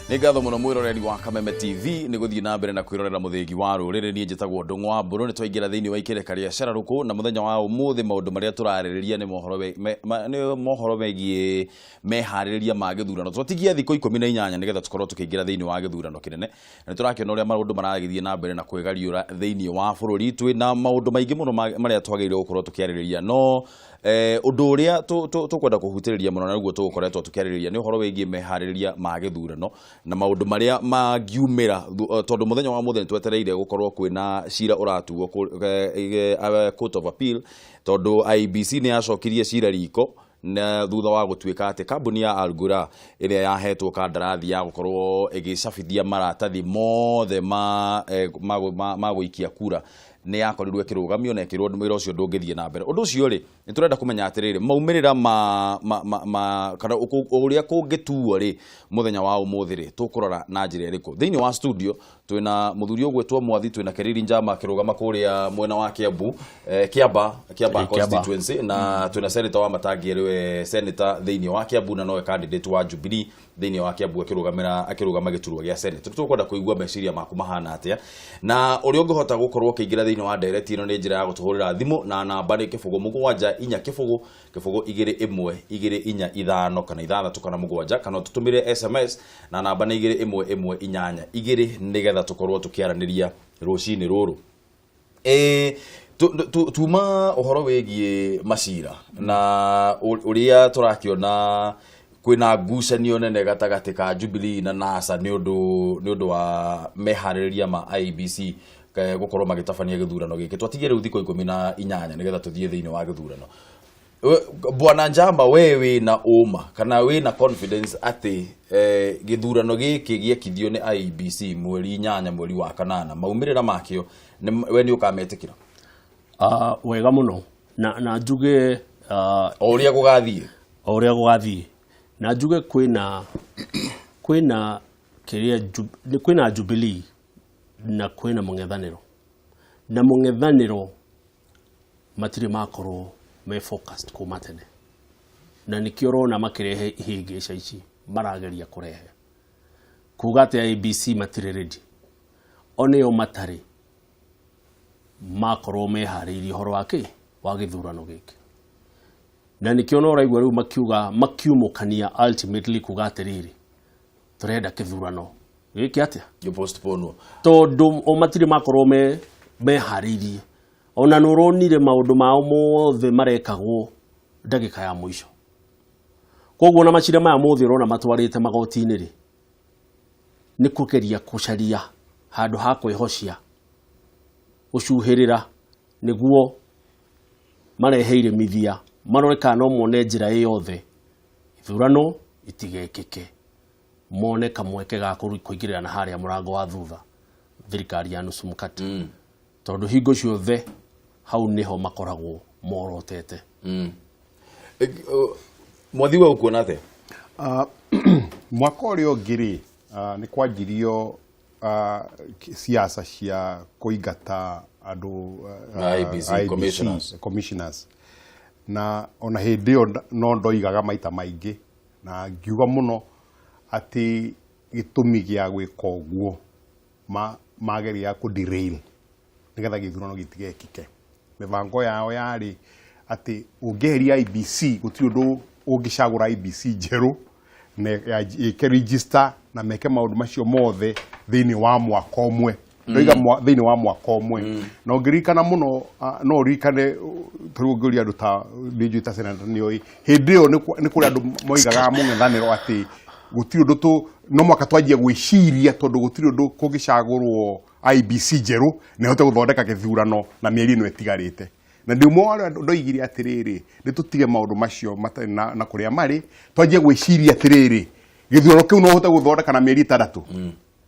Nĩ ngatho mũno mwĩroreri wa Kameme TV nĩ gũthiĩ na mbere na kwĩrorera mũthĩgi wa rũrĩrĩ. Niĩ njĩtagwo Ndũng'ũ wa Mbũrũ. Nĩ twaingĩra thĩinĩ wa ikereka rĩa cararũkũ, na mũthenya wa ũmũthĩ maũndũ marĩa tũrarĩrĩria nĩ mohoro nĩ mohoro megiĩ meharĩrĩria ma gĩthurano. Twatigia thikũ 18 nĩgetha tũkorwo tũkĩingĩra thĩinĩ wa gĩthurano kĩnene, na nĩ tũrakĩona ũrĩa maũndũ maragĩthiĩ na mbere na kwĩgariũra thĩinĩ wa bũrũri. Twĩ na maũndũ maingĩ mũno marĩa twagĩrĩirwo gũkorwo tũkĩarĩrĩria, no ũndũ ũrĩa tũkwenda kũhutĩrĩria mũno na nĩguo tũgũkoretwo tũkĩarĩrĩria nĩ ũhoro wĩgiĩ meharĩrĩria ma gĩthurano na maũndũ marĩa mangiumĩra, tondũ mũthenya wa mũthĩ nĩ twetereire gũkorwo kwĩna cira ũratuo Court of Appeal, tondũ IEBC nĩ yacokirie cira riko na thutha wa gũtuĩka atĩ kambuni ya Al Ghura ĩrĩa yahetwo kandarathi ya gũkorwo ĩgĩcabithia maratathi mothe ma gũikia kura nĩ yakorirwo ĩkĩrũgamio na ĩkĩrwo wĩra ũcio ndũngĩthiĩ na mbere. Ũndũ ũcio rĩ, nĩ tũrenda kũmenya atĩrĩrĩ, maumĩrĩra ma kana ũrĩa kũngĩtuo rĩ mũthenya wa ũmũthĩ rĩ, tũkũrora na njĩra ĩrĩkũ? Thĩinĩ wa studio twĩna mũthuri ũgwĩtwo Mwathi, twĩna Keriri Njama akĩrũgama kũrĩa mwena wa Kiambu, Kiamba, Kiamba Eh, Kiamba. constituency, na twĩna Senator wa Matangi arĩwe senator thĩinĩ wa Kiambu na nowe candidate wa Jubilee thĩinĩ wa Kiambu akĩrũgamĩra akĩrũgama gĩturwa gĩa Senate. Tũkwenda kũigua meciria maku mahana atĩa na ũrĩa ũngĩhota gũkorwo ũkĩingĩra thĩinĩ wa ndereti ĩno nĩ njĩra ya gũtũhũrĩra thimũ, na namba nĩ 07400 02 1 2 4 5 kana 6 kana 7, kana ũtũtũmĩre SMS na namba nĩ 21182, nĩgetha tũkorwo tũkĩaranĩria rũcinĩ rũrũ. Tuma ũhoro wĩgiĩ macira na ũrĩa tũrakĩona kwĩna ngucanio nene gatagatĩ ka Jubilee na NASA nĩ ũndũ wa meharĩrĩria ma IEBC gũkorwo magĩtabania gĩthurano gĩkĩ. Twatigie rĩu thikũ 18 nĩgetha tũthiĩ thĩinĩ wa gĩthurano. Bwana Njamba, we wĩna ũma kana wĩna confidence atĩ gĩthurano gĩkĩ gĩekithio nĩ IEBC mweri 8 mweri wa kanana, maumĩrĩra makĩo we nĩ ũkametĩkĩra? Wega mũno, na njuge o ũrĩa gũgathiĩ. O ũrĩa gũgathiĩ, na njuge kwĩna kĩrĩa nĩ kwĩna Jubilee na kwĩna mũng'ethanĩro, na mũng'ethanĩro matirĩ makorwo me focused kuma tene, na nĩkĩo ũrona makĩrehe ihĩngĩca ici marageria kũrehe kuga atĩ IEBC matirĩ ready. O nĩo matarĩ makorwo meharĩirie ũhoro wa kĩ wa gĩthurano gĩkĩ, na nĩkĩo no ũraigua rĩu makiuga makiumũkania ultimately kuga atĩrĩrĩ, tũrenda kĩthurano gĩkĩ atĩa? Gĩpostponwo. Tondũ o matirĩ makorwo me meharĩirie. Ona nĩ ũronire maũndũ mao mothe marekagwo ndagĩka ya mũico. Koguo na macira maya mothe ũrona matwarĩte magoti-inĩ rĩ, nĩ kũgeria gũcaria handũ ha kwĩhocia gũcuhĩrĩra nĩguo marehe iremithia, marore kana no mone njĩra ĩ yothe ithurano itigekĩke, mone kamweke ga kũingĩrĩra na harĩa mũrango wa thutha thirikari ya nusu mkate, tondũ hingo ciothe hau nĩho makoragwo morotete. Mwathi, we ũkuona atĩa? Mwaka ũrĩa ũngĩ rĩ, nĩ kwanjirio siasa cia kũingata andũ IEBC commissioners. Commissioners. Na ona hĩndĩ ĩyo no ndoigaga maita maingĩ na ngiuga mũno atĩ gĩtũmi gĩa gwĩka ũguo mageria kũ derail nĩgetha gĩthurano gĩtigekĩke. Mĩbango yao yarĩ atĩ ũngĩeheria IEBC, gũtirĩ ũndũ ũngĩcagũra IEBC njerũ na ĩke register na meke maũndũ macio mothe thĩinĩ wa mwaka ũmwe. Ndoiga thĩinĩ wa mwaka ũmwe, na ũngĩririkana mũno, no ũririkane, tarĩu ũngĩũria andũ ta nĩ njũĩ ta senator nĩoĩ hĩndĩ ĩyo nĩ kũrĩ andũ moigaga mũng'ethanĩro atĩ gũtirĩ ũndũ tũ no mwaka twanjie gwĩciria, tondũ gũtirĩ ũndũ kũngĩcagũrwo IEBC njerũ na ĩhote gũthondeka gĩthurano na mĩeri ĩno ĩtigarĩte. Na ndĩ ũmwe wa arĩa ndoigire atĩrĩrĩ, nĩ tũtige maũndũ macio matarĩ na kũrĩa marĩ, twanjie gwĩciria atĩrĩrĩ, gĩthurano kĩu no ũhote gũthondeka na mĩeri 6,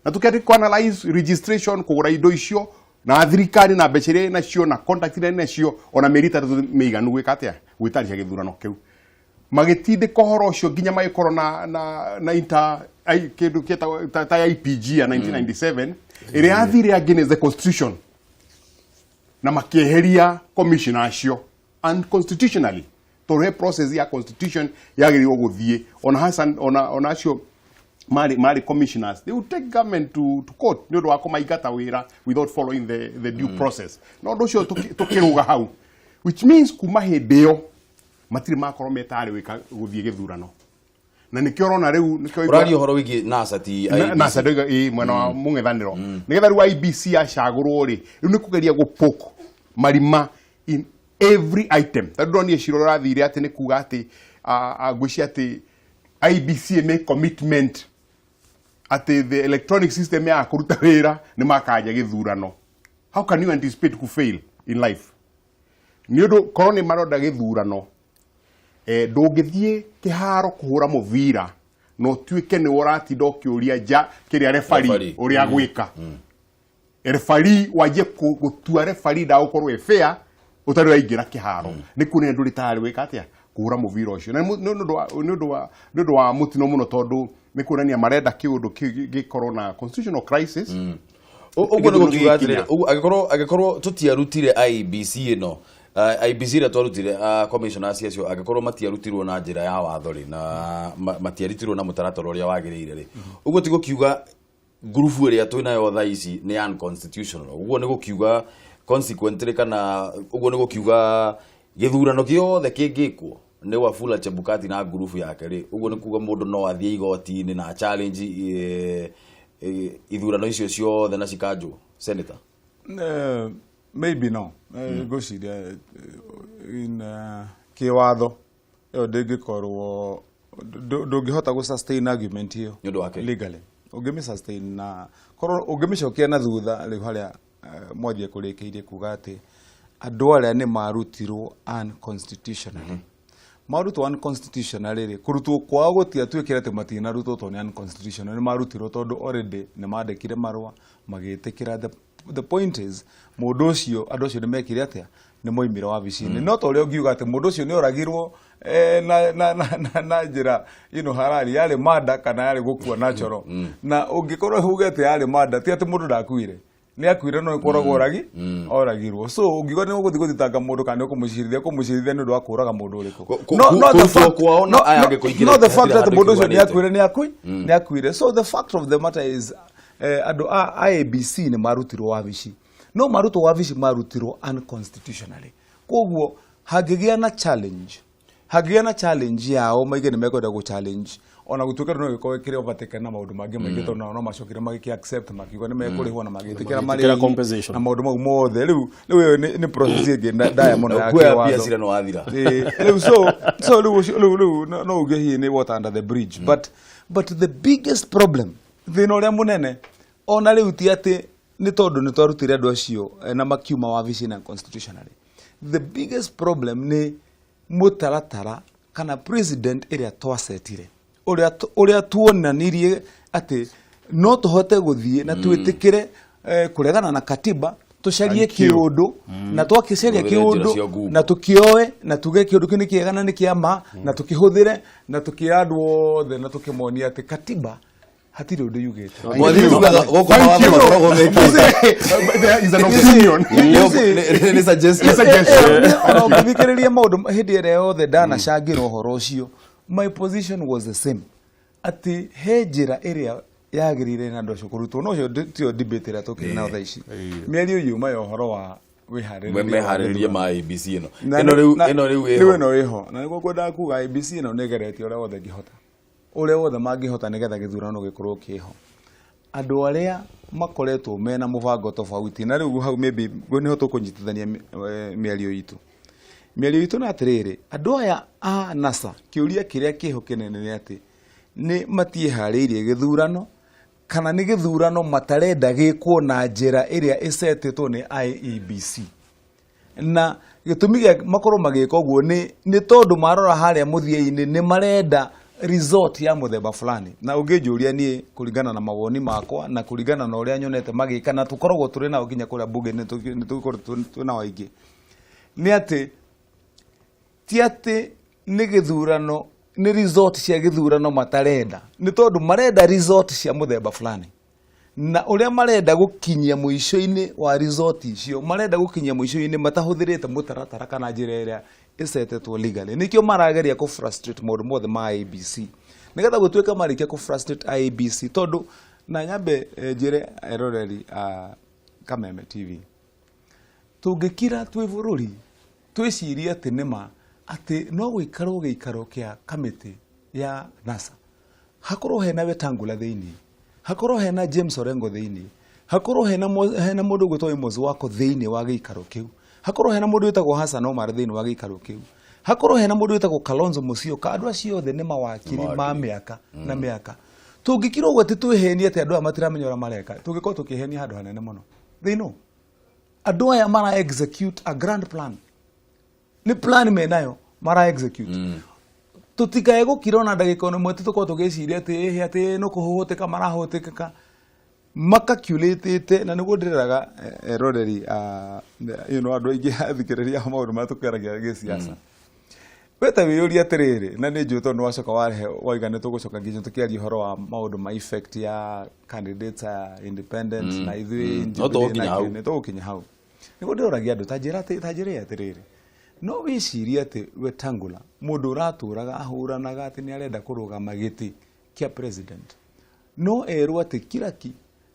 na tũkĩambia kũ analyze registration, kũgũra indo icio na thirikari na mbeca iria nacio na contact iria nacio, ona mĩeri 6 mĩiganu gwĩka atĩa, gwĩtarisha gĩthurano kĩu. Magĩtindĩka ũhoro ũcio nginya magĩkorwo na inter kĩndũ kĩetagwo ta IPG ya 1997 ĩrĩa yathire against the constitution, na makĩeheria commissioner acio unconstitutionally, tondũ he process ya constitution yagĩrĩirwo gũthiĩ. Ona Hassan, ona acio Marĩ commissioners, they would take government to court nĩ ũndũ wa kũmaingata wĩra without following the due process. Na ũndũ ũcio tũkĩrũga hau, which means kuma hĩndĩ ĩyo matirĩ makorwo metarĩ gwĩka gũthiĩ gĩthurano, na nĩkĩo ũrona rĩu nĩkĩo Ũraria ũhoro wĩgiĩ NASA, ti Na- IEBC. NASA ndoiga ĩ mwena wa mũng'ethanĩro, nĩgetha rĩu IEBC yacagũrwo rĩ, rĩu nĩ kũgeria gũpoke marima in every item, tondũ ndonire cira ũrathire atĩ nĩ kuga atĩ ngwĩciria atĩ IEBC make commitment atĩ the electronic system ya kũruta wĩra nĩ makanja gĩthurano. How can you anticipate to fail in life? Nĩ ũndũ korwo nĩ maronda gĩthurano, ndũngĩthiĩ kĩharo kũhũra mũbira na ũtuĩke nĩ ũratinda ũkĩũria nja kĩrĩa refari Referee. ũrĩa gwĩka refari, wanjie gũtua refari ndagũkorwo ĩ fair ũtarĩ ũraingĩra kĩharo, nĩ kuonania ndũrĩ tayarĩ gwĩka atĩa kũhũra mũbira ũcio. Na nĩ ũndũ wa mũtino mũno, tondũ nĩ kuonania marenda kĩũndũ kĩu gĩkorwo na constitutional crisis. Ũguo nĩ Gĩthurano gũkiuga gĩgĩkinya. atĩrĩrĩ, ũguo angĩkorwo tũtiarutire IEBC ĩno, IEBC ĩrĩa twarutire, commissioners acio angĩkorwo matiarutirwo na njĩra ya watho rĩ, na matiarutirwo na mũtaratara ũrĩa wagĩrĩire rĩ, ũguo ti gũkiuga ngurubu ĩrĩa twĩ nayo thaa ici nĩ unconstitutional? Ũguo nĩ gũkiuga consequently, kana ũguo nĩ gũkiuga gĩthurano gĩothe kĩngĩkwo nĩ Wafula Chebukati na ngurubu yake rĩ, ũguo nĩ kuga mũndũ no athiĩ igoti-inĩ na challenge ithurano icio ciothe na cikanjwo, Senator? Maybe no. Ngwĩciria in kĩwatho ĩyo ndĩngĩkorwo ndũngĩhota gũ sustain argument ĩyo. Nĩ ũndũ wa kĩ? Legally ũngĩmĩ sustain na korwo ũngĩmĩcokia na thutha rĩu harĩa mwathiĩ kũrĩkĩirie kuga atĩ andũ arĩa nĩ marutirwo unconstitutionally, marutwo unconstitutionally rĩ, kũrutwo kwao gũtiatuĩkire atĩ matinarutwo tondũ nĩ unconstitutional. Nĩ marutirwo tondũ already nĩ mandĩkire marũa magĩtĩkĩra. The point is, mũndũ ũcio, andũ acio nĩ mekire atĩa? Nĩ moimire wabici-inĩ. No ta ũrĩa ũngiuga atĩ mũndũ ũcio nĩ oragirwo na njĩra harari yarĩ manda kana yarĩ gũkua natural, na ũngĩkorwo uge atĩ yarĩ manda, ti atĩ mũndũ ndakuire, nĩ akuire, no nĩ oragi oragirwo. So ũngiuga nĩ ũgũthiĩ gũthitanga mũndũ kana nĩ ũkũmũcirithia, kũmũcirithia nĩ ũndũ wa kũraga mũndũ ũrĩkũ? Kũrutwo kwao na aya angĩ kũingĩra No the fact hatirĩ that handũ mũndũ ũcio nĩ kĩiguanĩte. akuire, nĩ akuire. So the fact of the matter is, andũ a IEBC nĩ marutirwo wabici, no marutwo wabici marutirwo unconstitutionally. Koguo hangĩgĩa na challenge, hangĩgĩa na challenge yao maige nĩ mekwenda gũ challenge, ona gũtuĩka no gĩkorwo kĩrĩ overtaken na maũndũ mangĩ maingĩ, tondũ nao no macokire magĩkĩ accept, makiuga nĩ mekũrĩhwo na magĩtĩkĩra Magĩtĩkĩra marĩhi compensation. na maũndũ mau mothe. Rĩu ĩyo nĩ process ĩngĩ ndaya mũno ya Kuoya kĩwatho. mbia cira nĩ wathira. Ĩĩ, rĩu so rĩu rĩu no uge hihi nĩ water under the bridge, but the biggest problem, thĩna ũrĩa mũnene ona rĩu, ti atĩ nĩ tondũ nĩ twarutire andũ acio na makiuma wabici na constitutionally. The biggest problem nĩ mũtaratara kana president ĩrĩa twacetire, ũrĩa tuonanirie atĩ no tũhote gũthiĩ na twĩtĩkĩre kũregana na katiba, tũcarie Thank you. kĩũndũ, na twakĩcaria Tũhũthĩre njĩra kĩũndũ cia ngungo. na tũkĩoe na tuge kĩũndũ kĩu nĩ kĩega na nĩ kĩa ma, na tũkĩhũthĩre na tũkĩra andũ othe na tũkĩmonia atĩ katiba hatirĩ ũndũ yugĩte. Mwathiri tugaga gũkũ mawatho makoragwo mekĩte. There is an opinion. Nĩ suggestion. Suggestion. Ona ũngĩthikĩrĩria maũndũ hĩndĩ ĩrĩa yothe ndanacangĩra ũhoro ũcio, my position was the same, atĩ he njĩra ĩrĩa yagĩrĩire na andũ acio kũrutwo. No ũcio tiyo debate ĩrĩa tũkĩrĩ nayo thaa ici. Mĩario yuma ya ũhoro wa wĩharĩrĩria wa Meharĩrĩrie gĩthurano. ma IEBC ĩno Na- ĩno rĩu na- ĩno rĩu rĩu ĩho. ĩno ĩho, na nĩguo kwendaga kuga IEBC ĩno nĩ ĩgeretie ũrĩa wothe ĩngĩhota, ũrĩa wothe mangĩhota nĩgetha gĩthurano gĩkorwo kĩho. Andũ arĩa makoretwo mena mũbango tofauti na rĩu hau maybe nĩho tũkũnyitithania mĩario itũ na atĩrĩrĩ, andũ aya a NASA, kĩũria kĩrĩa kĩho kĩnene nĩ atĩ nĩ matiĩharĩirie gĩthurano kana nĩ gĩthurano matarenda gĩkwo na njĩra ĩrĩa ĩcetĩtwo nĩ IEBC. Na gĩtũmi gĩa makorwo magĩka ũguo nĩ tondũ marora harĩa mũthia-inĩ nĩ marenda result ya mũthemba fulani. Na ũngĩnjũria niĩ, kũringana na mawoni makwa na kũringana na ũrĩa nyonete magĩka, na tũkoragwo tũrĩ nao nginya kũrĩa bunge, nĩ tũgĩkorwo twĩ nao aingĩ, nĩ atĩ ti atĩ nĩ gĩthurano, nĩ result cia gĩthurano matarenda, nĩ tondũ marenda result cia mũthemba fulani, na ũrĩa marenda gũkinyia mũico-inĩ wa result icio, marenda gũkinyia mũico-inĩ matahũthĩrĩte mũtaratara kana njĩra ĩrĩa ĩcetetwo legally. Nĩkĩo marageria kũ frustrate maũndũ mothe ma IEBC. Nĩgetha gũtuĩka marĩkia kũ frustrate IEBC, tondũ na nyambe njĩre eroreri a Kameme TV, tũngĩkira twĩ bũrũri twĩcirie atĩ nĩma atĩ no gũikarwo gĩikaro kĩa kamĩtĩ ya NASA, hakorwo hena Wetangula thĩinĩ, hakorwo hena James Orengo thĩinĩ, hakorwo hena hena mũndũ ũgwĩtwo Amos Wako thĩinĩ wa gĩikaro kĩu, hakorwo hena mũndũ wĩtagwo Hassan Omar thĩinĩ wa gĩikaro kĩu, hakorwo hena mũndũ wĩtagwo Kalonzo Musyoka. Andũ acio othe nĩ mawakiri ma mĩaka na mĩaka. Tũngĩkira ũguo atĩ twĩhenie atĩ andũ aya matiramenya ũrĩa mareka, tũngĩkorwo tũkĩhenia handũ hanene mũno. They know andũ aya mara execute a grand plan, nĩ plan menayo mara execute. Tũtikae gũkira ona ndagĩka ona ĩmwe tũkorwo tũgĩciria atĩ ĩhĩ atĩ no kũhũhũtĩka marahũtĩka makaculatĩte. Na nĩguo ndĩreraga eroreri a andũ aingĩ athikĩrĩria a maũndũ marĩa tũkĩaragia gĩciaca, we ta wĩyũrie atĩrĩrĩ, na nĩ njũĩ tondũ nĩwacoka warehe waiga nĩ tũgũcoka nginya tũkĩaria ũhoro wa maũndũ ma effect ya candidates aya independent na ithuĩ No tũgũkinya hau. Nĩ tũgũkinya hau. Nĩguo ndĩroragia andũ, ta njĩra ta njĩre atĩrĩrĩ, no wĩcirie atĩ Wetangula, mũndũ ũratũraga ahũranaga atĩ nĩ arenda kũrũgama gĩtĩ kĩa president, no erwo atĩ kiraki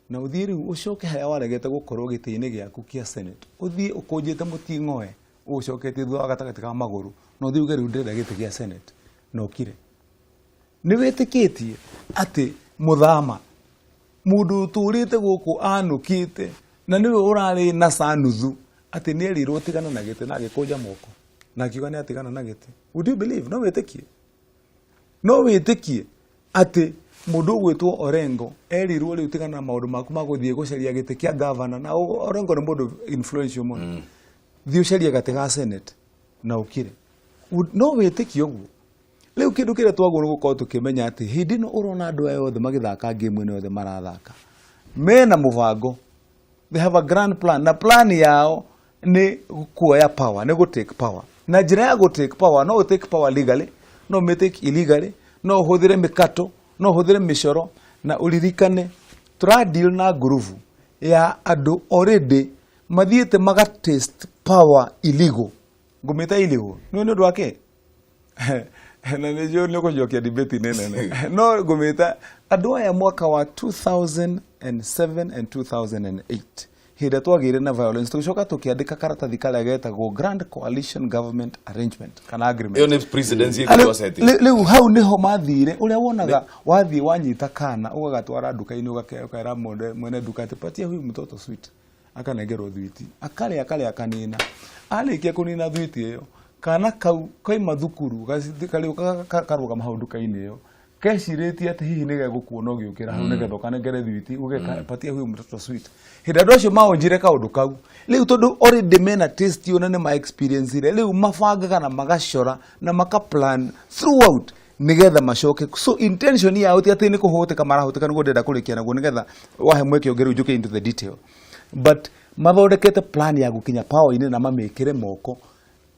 na ũthiĩ rĩu ũcoke harĩa waregete gũkorwo gĩtĩ-inĩ gĩaku kĩa senate, ũthiĩ ũkũnjĩte mũting'oe ũcoketie thutha wa gatagatĩ ka magũrũ, na ũthiĩ uge rĩu ndĩrenda gĩtĩ gĩa senate na ũkire? Nĩ wĩtĩkĩtie atĩ mũthama mũndũ ũtũrĩte gũkũ anũkĩte na nĩwe ũrarĩ na nuthu atĩ nĩ erirwo tigana na gĩtĩ na agĩkũnja moko na akiuga nĩ atigana na gĩtĩ? Would you believe? No wĩtĩkie, no wĩtĩkie atĩ mũndũ ũgwĩtwo Orengo erirwo rĩu tigana na maũndũ maku ma gũthiĩ gũcaria gĩtĩ kĩa gavana, na Orengo nĩ mũndũ influential mũno, thiĩ ũcarie gatĩ ga senate na ũkire? No wĩtĩkie ũguo? Rĩu kĩndũ kĩrĩa twagĩrĩirwo gũkorwo tũkĩmenya atĩ hĩndĩ ĩno ũrona andũ aya othe magĩthaka game ĩno yothe marathaka mena mũbango. They have a grand plan, na plan yao nĩ kuoya power, nĩ gũ take power. Na njĩra ya gũ take power, no ũ take power legally, no ũmĩ take illegally, no ũhũthĩre mĩkato, no ũhũthĩre mĩcoro. Na ũririkane tũra deal na ngurubu ya andũ already mathiĩte maga taste power illegal. Ngũmĩta illegal nĩ ũndũ wa kĩ? Na nĩ njũĩ nĩ ũkũnjokia debate-inĩ nene, no ngũmĩta andũ aya mwaka wa 2007 and 2008, hĩndĩ ĩrĩa twagĩire na violence, tũgĩcoka tũkĩandĩka karatathi karĩa getagwo Grand Coalition Government Arrangement kana agreement. Ĩyo nĩ presidency ĩgĩtwo setting. Rĩu hau nĩho mathire ũrĩa wonaga wathiĩ wanyita kana ũgagatwara nduka-inĩ, ũkera mwene nduka atĩ patia huyu mtoto sweet, akanengerwo thwiti, akarĩa akarĩa akanina. Arĩkia kũnina thwiti ĩyo, kana kau kaima thukuru karĩũkaga karũgama hau nduka-inĩ ĩyo kecirĩtie atĩ hihi nĩ gegũkuona ũgĩũkĩra hau nĩgetha ũkanengere thwiti, uge patia huyu mtoto sweet. Hĩndĩ andũ acio maonjire kaũndũ kau rĩu, tondũ already mena taste ĩyo na nĩ ma experience ire, rĩu mabangaga na magacora na maka plan throughout nigetha macoke. So intention yao ti atĩ nĩ kũhũtĩka marahũtĩka. Nĩguo ndĩrenda kũrĩkia naguo, nĩgetha wahe mweke ũngĩ rĩu njũke into the detail, but mathondekete plan ya gũkinya power-inĩ na mamĩkĩre moko.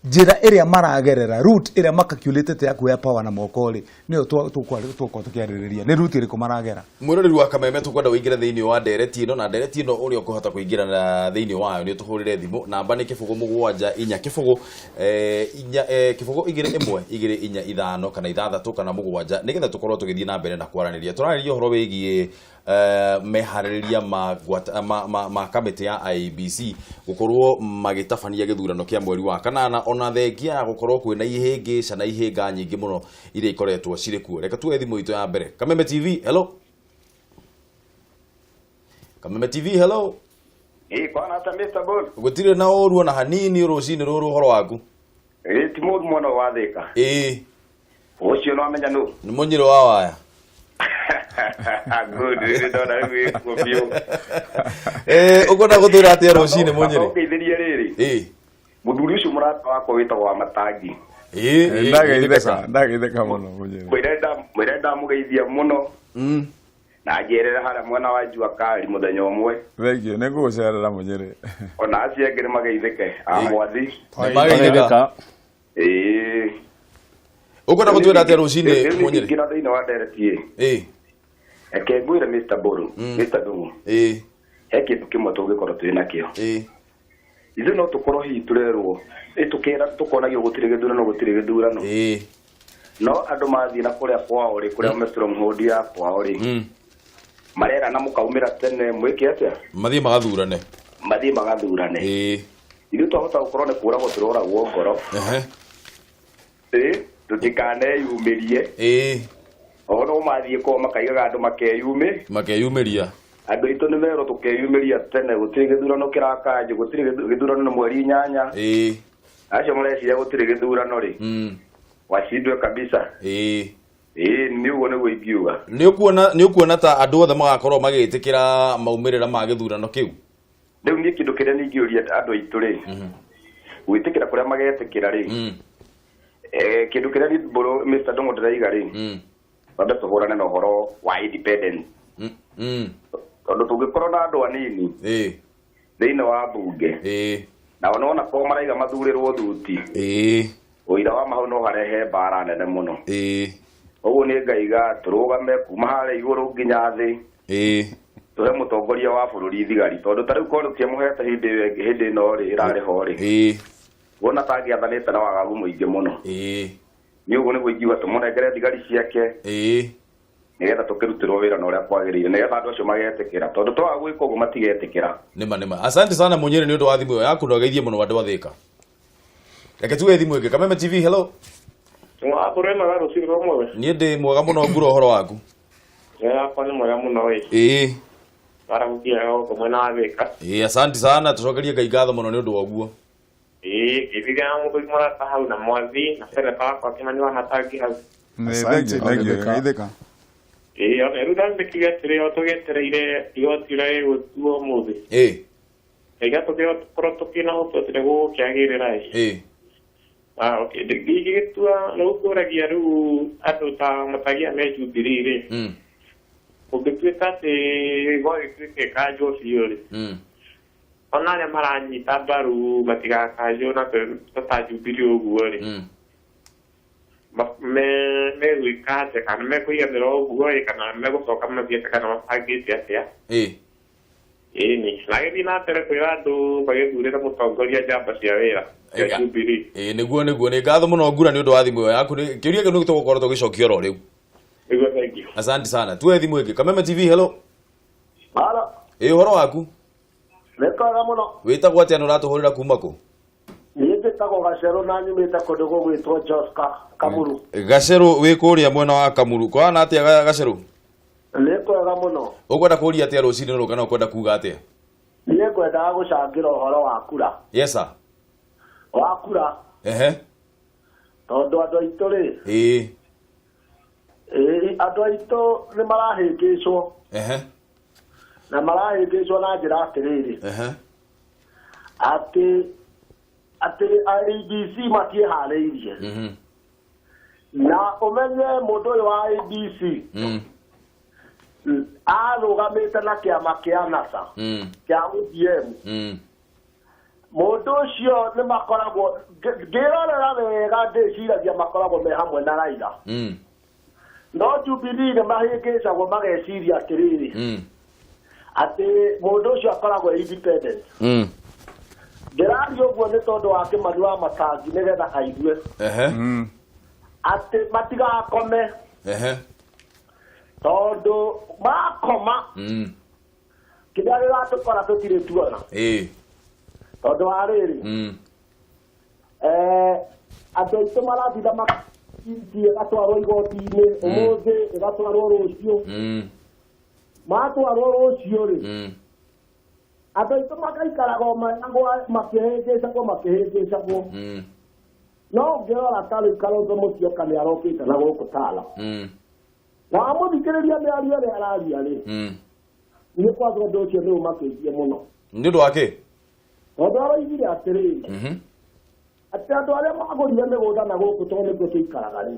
Njĩra ĩrĩa maragerera, route ĩrĩa makacalculatĩte ya kuoya power na moko rĩ, nĩyo tũgũkorwo tũkĩarĩrĩria nĩ route ĩrĩkũ maragera. Mwĩroreri wa Kameme, tũkwenda ũingĩre thĩinĩ wa ndereti ĩno, na ndereti ĩno ũrĩa ũkũhota kũingĩra na thĩinĩ wayo nĩ ũtũhũrĩre thimũ. Namba nĩ 0 7 4 0 4 0 2 1 2 4 5 kana 6 kana 7, nĩgetha tũkorwo tũgĩthiĩ na mbere na kwaranĩria. Tũrarĩria ũhoro wĩgiĩ meharĩrĩria ma kamĩtĩ ya IEBC gũkorwo magĩtabania gĩthurano kĩa mweri wa kanana, ona thengia ya gũkorwo kwĩna ihĩngĩca na ihĩnga nyingĩ mũno iria ikoretwo cirĩ kuo. Reke tuoe thimũ itũ ya mbere. Kameme TV, hello. Kameme TV, hello. Ĩ kwana ata, Mr. Bull? Gũtirĩ na ũru ona hanini rũcinĩ rũrũ. Ũhoro waku? Ĩ ti mũru mũno wa Thĩka. Ĩĩ. Ũcio no amenya nũ. Nĩ mũnyĩrĩ wa waya. Good, rĩrĩ ndona rĩu wĩkuo biũ. Ũkwenda gũtwĩra atĩa rũcinĩ, mũnyĩrĩ? Ũngeithĩrie rĩrĩ. Ĩĩ. Mũthuri ũcio mũrata wakwa wĩtagwo wa Matangi. Ĩĩ. Ndageithĩka, ndageithĩka mũno, mũnyĩrĩ. Mwĩre ndamũgeithia mũno. Na njerere harĩa mwena wa Jua Kali mũthenya ũmwe. Thank you, nĩ ngũgũcerera, mũnyĩrĩ. Ona acio angĩ nĩ mageithĩke. Amwathi. Nĩ mageithĩka. Ĩĩ. Ũkwenda gũtwĩra atĩa rũcinĩ, Rĩu mũnyĩrĩ? nĩingĩra thĩinĩ wa ndereti ĩ. Reke ngwĩre, Mr. Mburu, Mr. Ndung'u. He kĩndũ kĩmwe tũngĩkorwo twĩ nakĩo. Ithuĩ no tũkorwo hihi tũrerwo ĩ tũkera tũkonagio gũtirĩ gĩthurano, gũtirĩ gĩthurano. No andũ mathiĩ na kũrĩa kwao rĩ, kũrĩa me stronghold ya kwao rĩ, marerana mũkaumĩra tene mwĩke atĩa? Mathiĩ magathurane. Mathiĩ magathurane. Ithuĩ twahota gũkorwo nĩ kũragwo tũroragwo ngoro. Tũtikaneyumĩrie. O no mathiĩ kwao makaigaga andũ makeyumĩria. Andũ aitũ nĩ merwo tũkeyumĩria tene, gũtirĩ gĩthurano kĩrakanjwo, gũtirĩ gĩthurano nĩ mweri 8. Acio mareciria gũtirĩ gĩthurano rĩ. Wacindwe kabisa. Nĩ ũguo nĩguo ingiuga. Nĩ ũkuona ta andũ othe magakorwo magĩtĩkĩra maumĩrĩra ma gĩthurano kĩu? Rĩu niĩ kĩndũ kĩrĩa ningĩũria andũ aitũ rĩ, gwĩtĩkĩra kũrĩa magetĩkĩra rĩ, kĩndũ kĩrĩa niĩ Mr. Ndung'u ndĩraiga rĩ, twambe tũhũrane na ũhoro wa independence. Tondũ tũngĩkorwo na andũ anini thĩinĩ wa mbunge, nao nona korwo maraiga mathurĩrwo thuti, ũira wa mahau no harehe mbara nene mũno. Ũguo nĩ ngaiga tũrũgame kuma harĩa igũrũ nginya thĩ, tũhe mũtongoria wa bũrũri thigari, tondũ ta rĩu korwo tũtiamũhete hĩndĩ ĩno rĩ ĩrarĩ ho rĩ, wona tangĩathanĩte na wagagu mũingĩ mũno. Nĩ ũguo nĩguo ingiuga tũmũnengere thigari ciake, nĩgetha tũkĩrutĩrwo wĩra na ũrĩa kwagĩrĩire, nĩgetha andũ acio magetĩkĩra, tondũ twaga gwĩka ũguo matigetĩkĩra. Nĩma. Asante sana Mũnyĩrĩ nĩ ũndũ wa thimũ ĩyo yaku, na ũgeithie mũno andũ a Thĩka. Reke tuge thimũ ĩngĩ. Kameme TV, hello. Niĩ ndĩ mwega mũno, ngura ũhoro waku? Yakwa nĩ mwega mũno ĩ. Asante sana, tũcokerie Ngai ngatho mũno nĩ ũndũ wa ũguo. Ngĩthiga mũthuri mũrata hau na mwathi na seneta wakwa Kĩmani wa Matangi hau. Asante, thank you. Geithĩka. Rĩu ndandĩkire atĩrĩ, o tũgĩetereire igoti ũrĩa rĩgũtuo ũmũthĩ. Rĩga tũgĩkorwo tũkĩna hope atĩ nĩgũgũkĩagĩrĩra ĩ. Okay, ingĩgĩtua rĩu ngũragia rĩu andũ ta Matagia me Jubilee rĩ, ũngĩtuĩka atĩ gwagĩtuĩka ĩkanjwo biũ rĩ, ona arĩa maranyita mbaru matigakanjwo na ta Jubilee ũguo rĩ, megwĩka atĩa, kana mekũiganĩra ũguo ĩ, kana megũcoka mathiĩ kana mabangĩte atĩa? Ĩni, na gĩthiĩ na mbere kwĩra andũ magĩthurĩre mũtongoria njamba cia wĩra cia Jubilee. Nĩguo nĩ ngatho mũno ngura nĩ ũndũ wa thimũ ĩyo yaku. Kĩũria kĩu nĩ tũgũkorwo tũgĩcokia oro rĩu. Nĩguo, thank you. Asante sana. Tuwe thimũ ĩngĩ. Kameme TV, hello. Halo. Ũhoro waku? Nĩ kwega mũno. Wĩtagwo atĩa na ũratũhũrĩra kuma kũ? Niĩ njĩtagwo Gacerũ na nyumĩte kũndũ gũgwĩtwo Joska Kamuru. Gacerũ wĩ kũrĩa mwena wa Kamuru. Kũhana atĩa Gacerũ? Nĩ kwega mũno. Ũkwenda kũria atĩa rũcinĩ rũrũ kana ũkwenda kuga atĩa? Niĩ ngwendaga gũcangĩra ũhoro wa kura. Yes sir. Wa kura. Tondũ andũ aitũ rĩ, andũ aitũ nĩ marahĩngĩcwo. Na marahĩngĩcwo na njĩra atĩrĩrĩ, atĩ IEBC matiĩharĩirie. Na ũmenye mũndũ ũyũ wa IEBC arũgamĩte na kĩama kĩa NASA kĩa ODM. Mũndũ ũcio nĩ makoragwo ngĩrorera wega ndĩciragia makoragwo me hamwe na Raila. No Jubilee nĩ mahĩngĩcagwo mageciria atĩrĩrĩ, atĩ mũndũ ũcio akoragwo independent. Ndĩraria ũguo nĩ tondũ wa Kĩmani wa Matangi nĩgetha aigue atĩ matigakome, tondũ makoma kĩrĩa gĩgatũkora tũtirĩ tuona. Tondũ wa rĩrĩ, andũ aitũ marathinda makĩtie ĩgatwarwo igoti-inĩ ũmũthĩ, ĩgatwarwo rũciũ. Matwarwo rũciũ rĩ, andũ aitũ magaikaraga makĩhĩngĩcagwo. No ũngĩrora ta rĩu Kalonzo Musyoka nĩ arokĩte na gũkũ Tala. Na wamũthikĩrĩria mĩario ĩrĩa araria rĩ, niĩ kwanza ũndũ ũcio nĩ ũmakĩtie mũno. Nĩ ũndũ wa kĩ? Tondũ aroigire atĩrĩrĩ, atĩ andũ arĩa magũrire mĩgũnda na gũkũ tondũ nĩkuo tũikaraga rĩ,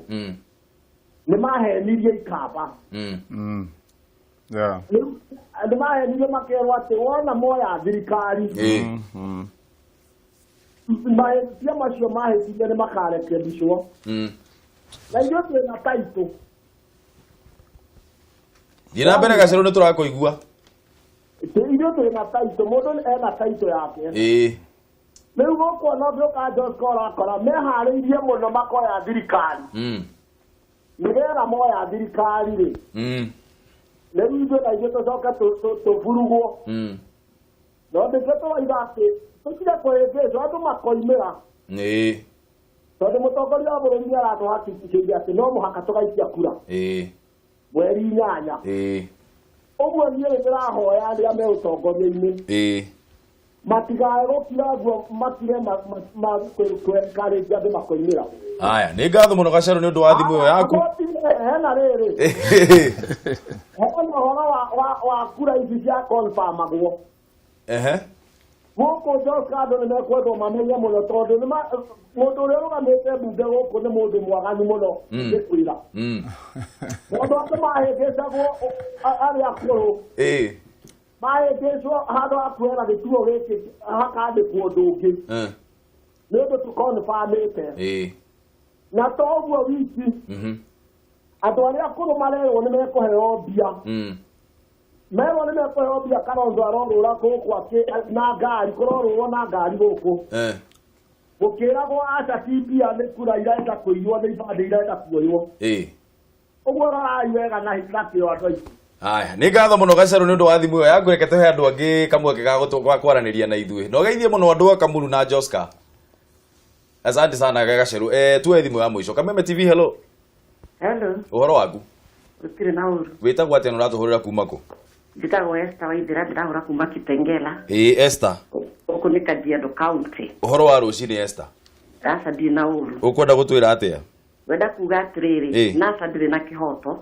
nĩ mahenirie ikamba. Nĩ mahenirie makerwo atĩ wona moya thirikari, mahĩtia macio mahĩtirie nĩ makarekebicwo. Na ithuĩ twĩna taitũ. Thiĩ na mbere Gacerũ nĩ tũrakũigua. Ithuĩ twĩna taitũ, mũndũ ena taitũ yake. Rĩu gũkũ ona ũngĩũka Joska ũrakora meharĩirie mũno makoya thirikari. Nĩgetha moya thirikari rĩ, rĩu ithuĩ na ithuĩ tũcoke tũburugwo. No nĩkĩo tũroiga atĩ tũtige kũhĩngĩcwo, andũ makoimĩra. Tondũ mũtongoria wa bũrũri nĩ aratũhakikicĩria atĩ no mũhaka tũgaikia kura mweri 8. Ũguo niĩ nĩ ndĩrahoya arĩa me ũtongoria-inĩ matigae gũkira guo, makire kwenkarĩria andũ makoimĩra. Aya, nĩ ngatho mũno Gacerũ nĩ ũndũ wa thimũ ĩyo yaku. Hena rĩrĩ, hena ũhoro wa kura ici cia confirmagwo. Gũkũ Joska andũ nĩ mekwendwo mamenye mũno, tondũ mũndũ ũrĩa ũrũgamĩte mbunge gũkũ nĩ mũndũ mwaganu mũno, ngĩkwĩra. Tondũ andũ mahĩngĩcagwo arĩa akũrũ. Mahĩngĩcwo handũ ha kuoera gĩtuo gĩkĩ hakandĩkwo ũndũ ũngĩ. Nĩ ũndũ tũkonfamĩte. Na to ũguo wiki, andũ arĩa akũrũ marerwo nĩ mekũheo mbia. Merwo nĩ mekũheo mbia, Kalonzo arorũra gũkũ na ngari, kũrorũrwo na ngari gũkũ. Gũkĩragwo aca ti mbia, nĩ kura irenda kũiywo, nĩ ibandĩ irenda kuoywo. Ũguo rorai wega na kĩo andũ aitũ. Aya, nĩ ngatho mũno Gacerũ nĩ ũndũ wa thimũ ĩyo yaku. Reke tũhe andũ angĩ kamweke ga kwaranĩria na ithuĩ. Na ũgeithie mũno andũ a Kamuru na Joska. Asante sana Gacerũ. Tuoe thimũ ya mũico. Kameme TV, hello. Hello. Ũhoro waku? Gũtirĩ na ũru. Wĩtagwo atĩa na ũratũhũrĩra kuma kũ? Njĩtagwo Esther Waithera, ndĩrahũra kuma Kitengela. Esther. Gũkũ nĩ Kajiado County. Ũhoro wa rũcinĩ Esther? Aca, ndirĩ na ũru. Ũkwenda gũtwĩra atĩa? Wenda kuga atĩrĩrĩ, NASA ndĩrĩ na kĩhoto,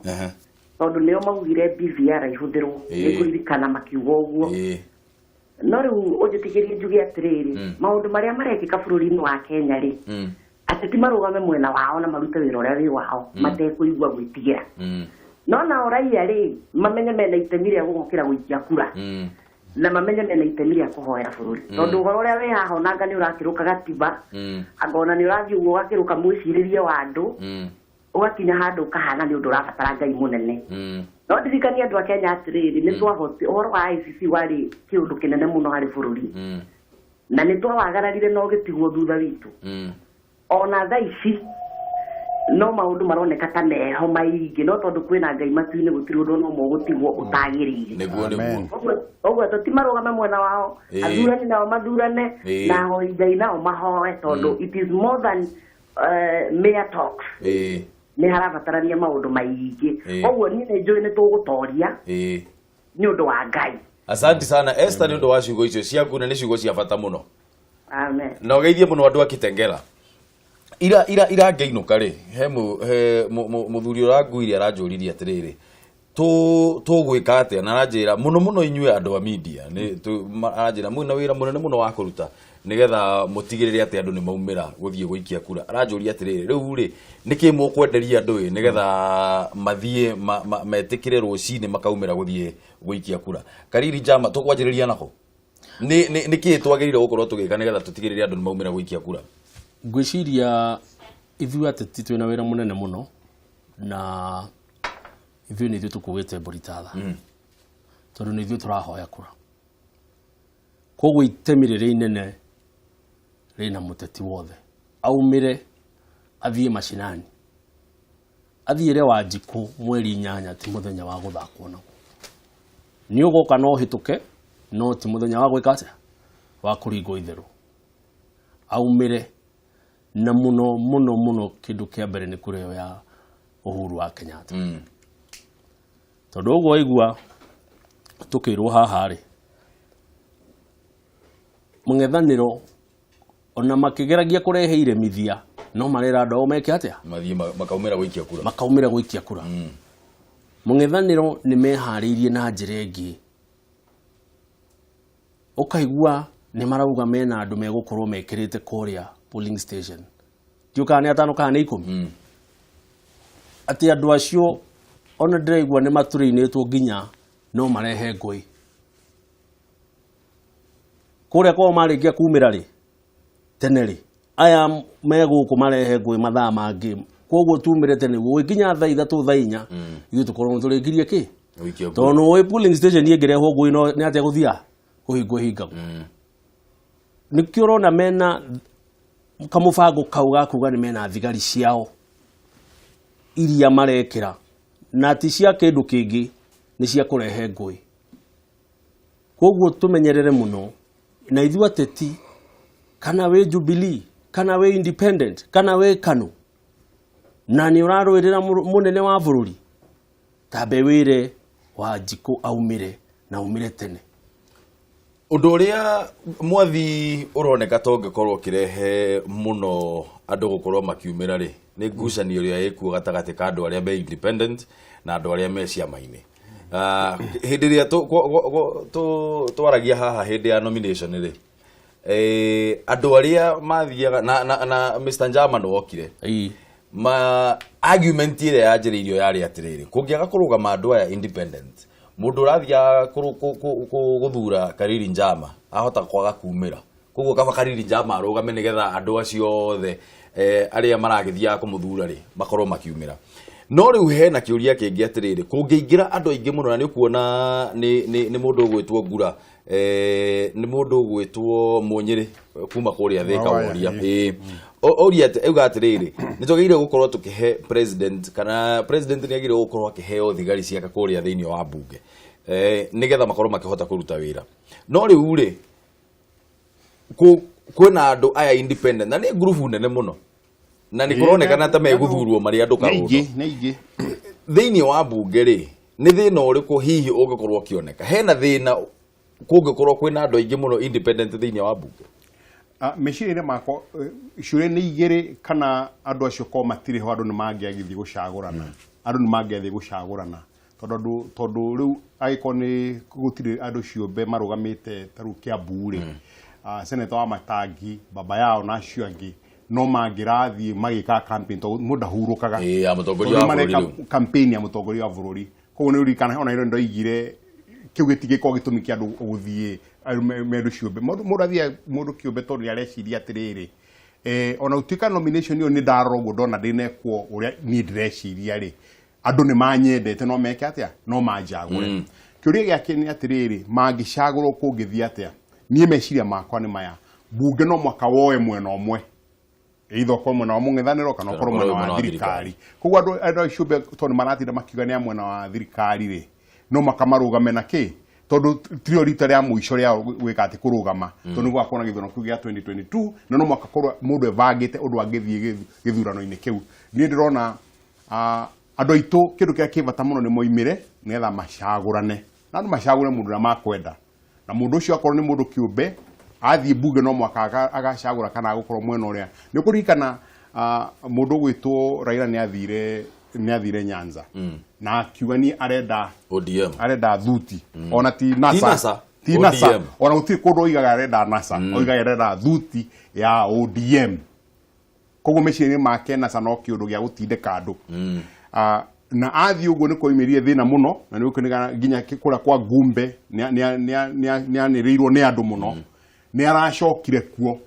tondũ nĩo maugire BVR ihũthĩrwo. Nĩngũririkana makiuga ũguo. No rĩu ũnjĩtĩkĩrie njuge atĩrĩrĩ, maũndũ marĩa marekĩka bũrũri-inĩ wa Kenya rĩ, ateti marũgame mwena wao na marute wĩra ũrĩa wĩ wao matekũigua gwĩtigĩra. No nao raia rĩ, mamenye mena itemi rĩa gũgokĩra gũikia kura, na mamenye mena itemi rĩa kũhoera bũrũri, tondũ ũhoro ũrĩa wĩ haha onanga nĩ ũrakĩrũka gatiba, anga ona nĩ ũrathiĩ ũguo ũgakĩrũka mwĩcirĩrie wa andũ, ũgakinya handũ ũkahana nĩ ũndũ ũrabatara Ngai mũnene. No ndirikanie andũ a Kenya atĩrĩrĩ, nĩ twahoti ũhoro wa ICC warĩ kĩũndũ kĩnene mũno harĩ bũrũri, na nĩ twawagararire na ũgĩtigwo thutha witũ. Ona thaa ici no maũndũ maroneka ta meho maingĩ, no tondũ kwĩna Ngai matu-inĩ gũtirĩ ũndũ ona ũmwe ũgũtigwo ũtagĩrĩire. Nĩguo, nĩguo. Ũguo ateti marũgame mwena wao, athurani nao mathurane, na ahoi Ngai nao mahoe, tondũ it is more than mere talks. Nĩ harabatarania maũndũ maingĩ. Koguo niĩ nĩ njũĩ nĩ tũgũtoria nĩ ũndũ wa Ngai. Asante sana Esther nĩ ũndũ wa ciugo icio ciaku, na nĩ ciugo cia bata mũno. Amen. Na ũgeithie mũno andũ a Kitengela. Ira ira ira ngĩinũka rĩ, he mũthuri ũranguire aranjũririe atĩrĩrĩ, tũgwĩka atĩa, na aranjĩra mũno mũno inyuĩ andũ a media nĩ aranjĩra mwĩna wĩra mũnene mũno wa kũruta nĩgetha mũtigĩrĩre atĩ andũ nĩ maumĩra gũthiĩ gũikia kura. Aranjũria atĩrĩrĩ, rĩu rĩ nĩkĩ mũkwenderia andũ ĩ nĩgetha mathiĩ metĩkĩre rũcinĩ makaumĩra gũthiĩ gũikia kura. Kariri Jama, tũkwanjĩrĩria nako nĩ kĩ twagĩrĩire gũkorwo tũgĩka nĩgetha tũtigĩrĩre andũ nĩ maumĩra gũikia kura? Ngwĩciria ithuĩ ateti twĩna wĩra mũnene mũno, na ithuĩ nĩ ithuĩ tũkuĩte mbũri ta tha, tondũ nĩ ithuĩ tũrahoya kura. Koguo itemi rĩrĩa inene rĩna mũteti wothe aumĩre athiĩ macinani, athiĩre Wanjikũ mweri 8, ti mũthenya wa gũthakwo naguo. Nĩ ũgoka no ũhĩtũke, no ti mũthenya wa gwĩka atĩa, wa kũringwo itherũ. Aumĩre na mũno mũno mũno kĩndũ kĩa mbere nĩ kura ĩyo ya Uhuru wa Kenyatta. Tondũ ũguo waigua tũkĩrwo haha rĩ, mũng'ethanĩro ona makĩgeragia kũrehe iremithia, no marera andũ ao meke atĩa? Mathiĩ makaumĩra gũikia kura. Makaumĩra gũikia kura. Mũng'ethanĩro nĩ meharĩirie na njĩra ĩngĩ, ũkaigua nĩ marauga mena andũ megũkorwo mekĩrĩte kũrĩa polling station, ndiũ kana nĩ 5 kana nĩ 10, atĩ andũ acio ona ndĩraigua nĩ matũrĩinĩtwo nginya no marehe ngũĩ kũrĩa kwao. Marĩkia kumĩra rĩ tene rĩ, aya me gũkũ marehe ngũĩ mathaa mangĩ. Koguo tumĩre tene nĩguo gũgĩkinya thaa 3, thaa 4, ithuĩ tũkorwo tũrĩkirie kĩ. Gũikia kura. Tondũ nĩ polling station ĩngĩrehwo ngũĩ, no nĩ atĩa gũthiaga kũhingwo hingagwo. Nĩkĩo ũrona mena kamũbango kau ga kuga nĩ mena thigari ciao. Iria marekĩra na ti cia kĩndũ kĩngĩ, nĩ cia kũrehe ngũĩ. Koguo tũmenyerere mũno na ithuĩ ateti, kana wĩ Jubilee, kana wĩ independent, kana wĩ KANU, na nĩ ũrarũĩrĩra mũnene wa bũrũri, tambe wĩre Wanjikũ aumĩre na aumĩre tene. Ũndũ ũrĩa mwathi ũroneka ta ũngĩkorwo ũkĩrehe mũno andũ gũkorwo makiumĩra rĩ, nĩ ngucanio ĩrĩa ĩkuo gatagatĩ ka andũ arĩa me independent na andũ arĩa me ciama-inĩ. Hĩndĩ ĩrĩa twaragia haha hĩndĩ ya nomination rĩ, andũ arĩa mathiaga na Mr. Njama nĩwokire, ma argument ĩrĩa yanjĩrĩirio yarĩ atĩrĩrĩ, kũngĩaga kũrũgama andũ aya independent, mũndũ ũrathiaga gũthura Kariri Njama ahota kwaga kumĩra. Koguo kaba Kariri Njama arũgame nĩgetha andũ acio othe arĩa maragĩthiaga kũmũthura rĩ makorwo makiumĩra. No rĩu hena kĩũria kĩngĩ atĩrĩrĩ, kũngĩingĩra andũ aingĩ mũno, na nĩ ũkuona nĩ mũndũ ũgwĩtwo Ngura, nĩ mũndũ ũgwĩtwo Mũnyĩrĩ kuma kũrĩa Thĩka, woria oria auga atĩrĩrĩ, nĩ twagĩrĩire gũkorwo tũkĩhe president, kana president nĩ agĩrĩire gũkorwo akĩheo thigari ciake kũrĩa thĩinĩ wa bunge, nĩgetha makorwo makĩhota kũruta wĩra. No rĩu rĩ, kwĩna andũ aya independent na nĩ ngurubu nene mũno, na nĩ kũronekana ta megũthurwo marĩ andũ karũndo nĩ aingĩ. Thĩinĩ wa bunge rĩ, nĩ thĩna ũrĩkũ hihi ũngĩkorwo ũkĩoneka? Hena thĩna kũngĩkorwo kwĩna andũ aingĩ mũno independent thĩinĩ wa bunge? Meciria-inĩ makwa, ciũria nĩ igĩrĩ, kana andũ acio korwo matirĩ ho, andũ nĩ mangĩagĩthiĩ gũcagũrana, andũ nĩ mangĩathiĩ gũcagũrana, tondũ rĩu angĩkorwo nĩ gũtirĩ andũ ciũmbe marũgamĩte ta rĩu Kiambu rĩ, Senator wa Matangi, baba yao na acio angĩ no mangĩrathiĩ magĩkaga campaign, tondũ mũndũ ndahurũkaga. Ya mũtongoria Tondũ wa mareka bũrũri rĩu. Campaign ya mũtongoria wa bũrũri. Koguo nĩ ũririkana ona ĩro ndoigire kĩu gĩtingĩkorwo gĩtũmi kĩa andũ gũthiĩ me andũ ciũmbe. Mũndũ athiaga mũndũ kĩũmbe tondũ nĩ areciria atĩrĩrĩ, ona gũtuĩka nomination ĩyo nĩ ndarora ũguo ndona ndĩnekwo ũrĩa niĩ ndĩreciria rĩ, andũ nĩ manyendete, no meke atĩa, no manjagũre. Kĩũria gĩake nĩ atĩrĩrĩ, mangĩcagũrwo kũngĩthiĩ atĩa? Niĩ meciria makwa nĩ maya: bunge no mwaka woe mwena ũmwe, either ũkorwo mwena wa mũng'ethanĩro kana ũkorwo mwena wa thirikari. Koguo andũ acio ciũmbe, tondũ nĩ maratinda makiuga nĩ a mwena wa thirikari rĩ, no makamarũgame na kĩ, tondũ tirio rita rĩa mũico rĩa gwĩka atĩ kũrũgama, tondũ nĩ gũgakorwo na gĩthurano kĩu gĩa 2022, na no mwaka korwo mũndũ ebangĩte ũndũ angĩthiĩ gĩthurano-inĩ kĩu. Niĩ ndĩrona andũ aitũ kĩndũ kĩrĩa kĩ bata mũno nĩ moimĩre nĩgetha macagũrane, na andũ macagũre mũndũ ũrĩa makwenda, na mũndũ ũcio akorwo nĩ mũndũ kĩũmbe athiĩ bunge no mwaka agacagũra kana agũkorwo mwena ũrĩa. Nĩ ũkũririkana mũndũ ũgwĩtwo Raila nĩ athire Nyanza na akiuga niĩ arenda ODM. Arenda thuti, ona ti NASA. Ti NASA, Ti NASA. ODM. Ona gũtirĩ kũndũ oigaga arenda NASA, oigaga arenda thuti ya ODM. Koguo meciria-inĩ make NASA no kĩũndũ gĩa gũtindĩka andũ. Na athiĩ ũguo nĩ kwaumĩrire thĩna mũno, na nĩ ũkĩoneka nginya kũrĩa kwa Ngumbe nĩ anĩrĩirwo nĩ andũ mũno. Nĩ aracokire kuo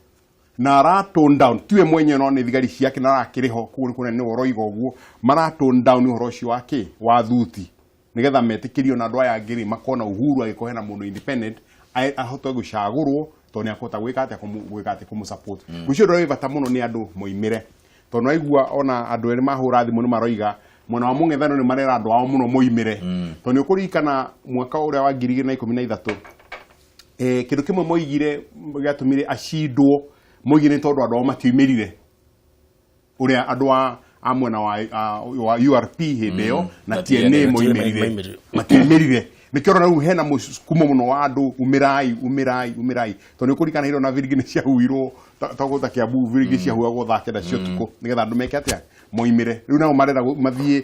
na ara tone down, tiwe mwenyewe no nĩ thigari ciake na arakĩrĩ ho. Koguo nĩ kuonania nĩwe ũroiga ũguo, mara tone down ũhoro ũcio wa kĩ wa thuti nĩgetha metĩkĩrio na andũ aya angĩ rĩ makona uhuru, angĩkorwo hena mũndũ independent ahote gũcagũrwo, tondũ nĩ akũhota gwĩka atĩa, gwĩka atĩ kũmũ support. Ũcio ũndũ ũrĩa wĩ bata mũno nĩ andũ moimĩre, tondũ waigua ona andũ erĩ mahũra thimũ nĩ maroiga mwena wa mũng'ethanĩro nĩ marera andũ ao mũno moimĩre, tondũ nĩ ũkũririkana mwaka ũrĩa wa 2013, kĩndũ kĩmwe moigire gĩatũmire acindwo, moigire nĩ tondũ andũ ao matiumĩrire ũrĩa andũ a mwena wa URP hĩndĩ ĩyo na na TNA TNA moimĩrire. Moimĩrire. Matiumĩrire. Nĩkĩo ũrona rĩu hena mũsukumo mũno wa andũ, umĩrai, umĩrai, umĩrai, tondũ nĩ ũkũririkana hĩndĩ ĩyo na biringi nĩ ciahuirwo ta Kiambu, biringi ciahuagwo thaa 9 cia ũtukũ nĩgetha andũ meke atĩa, moimĩre. Rĩu nao marenda mathiĩ.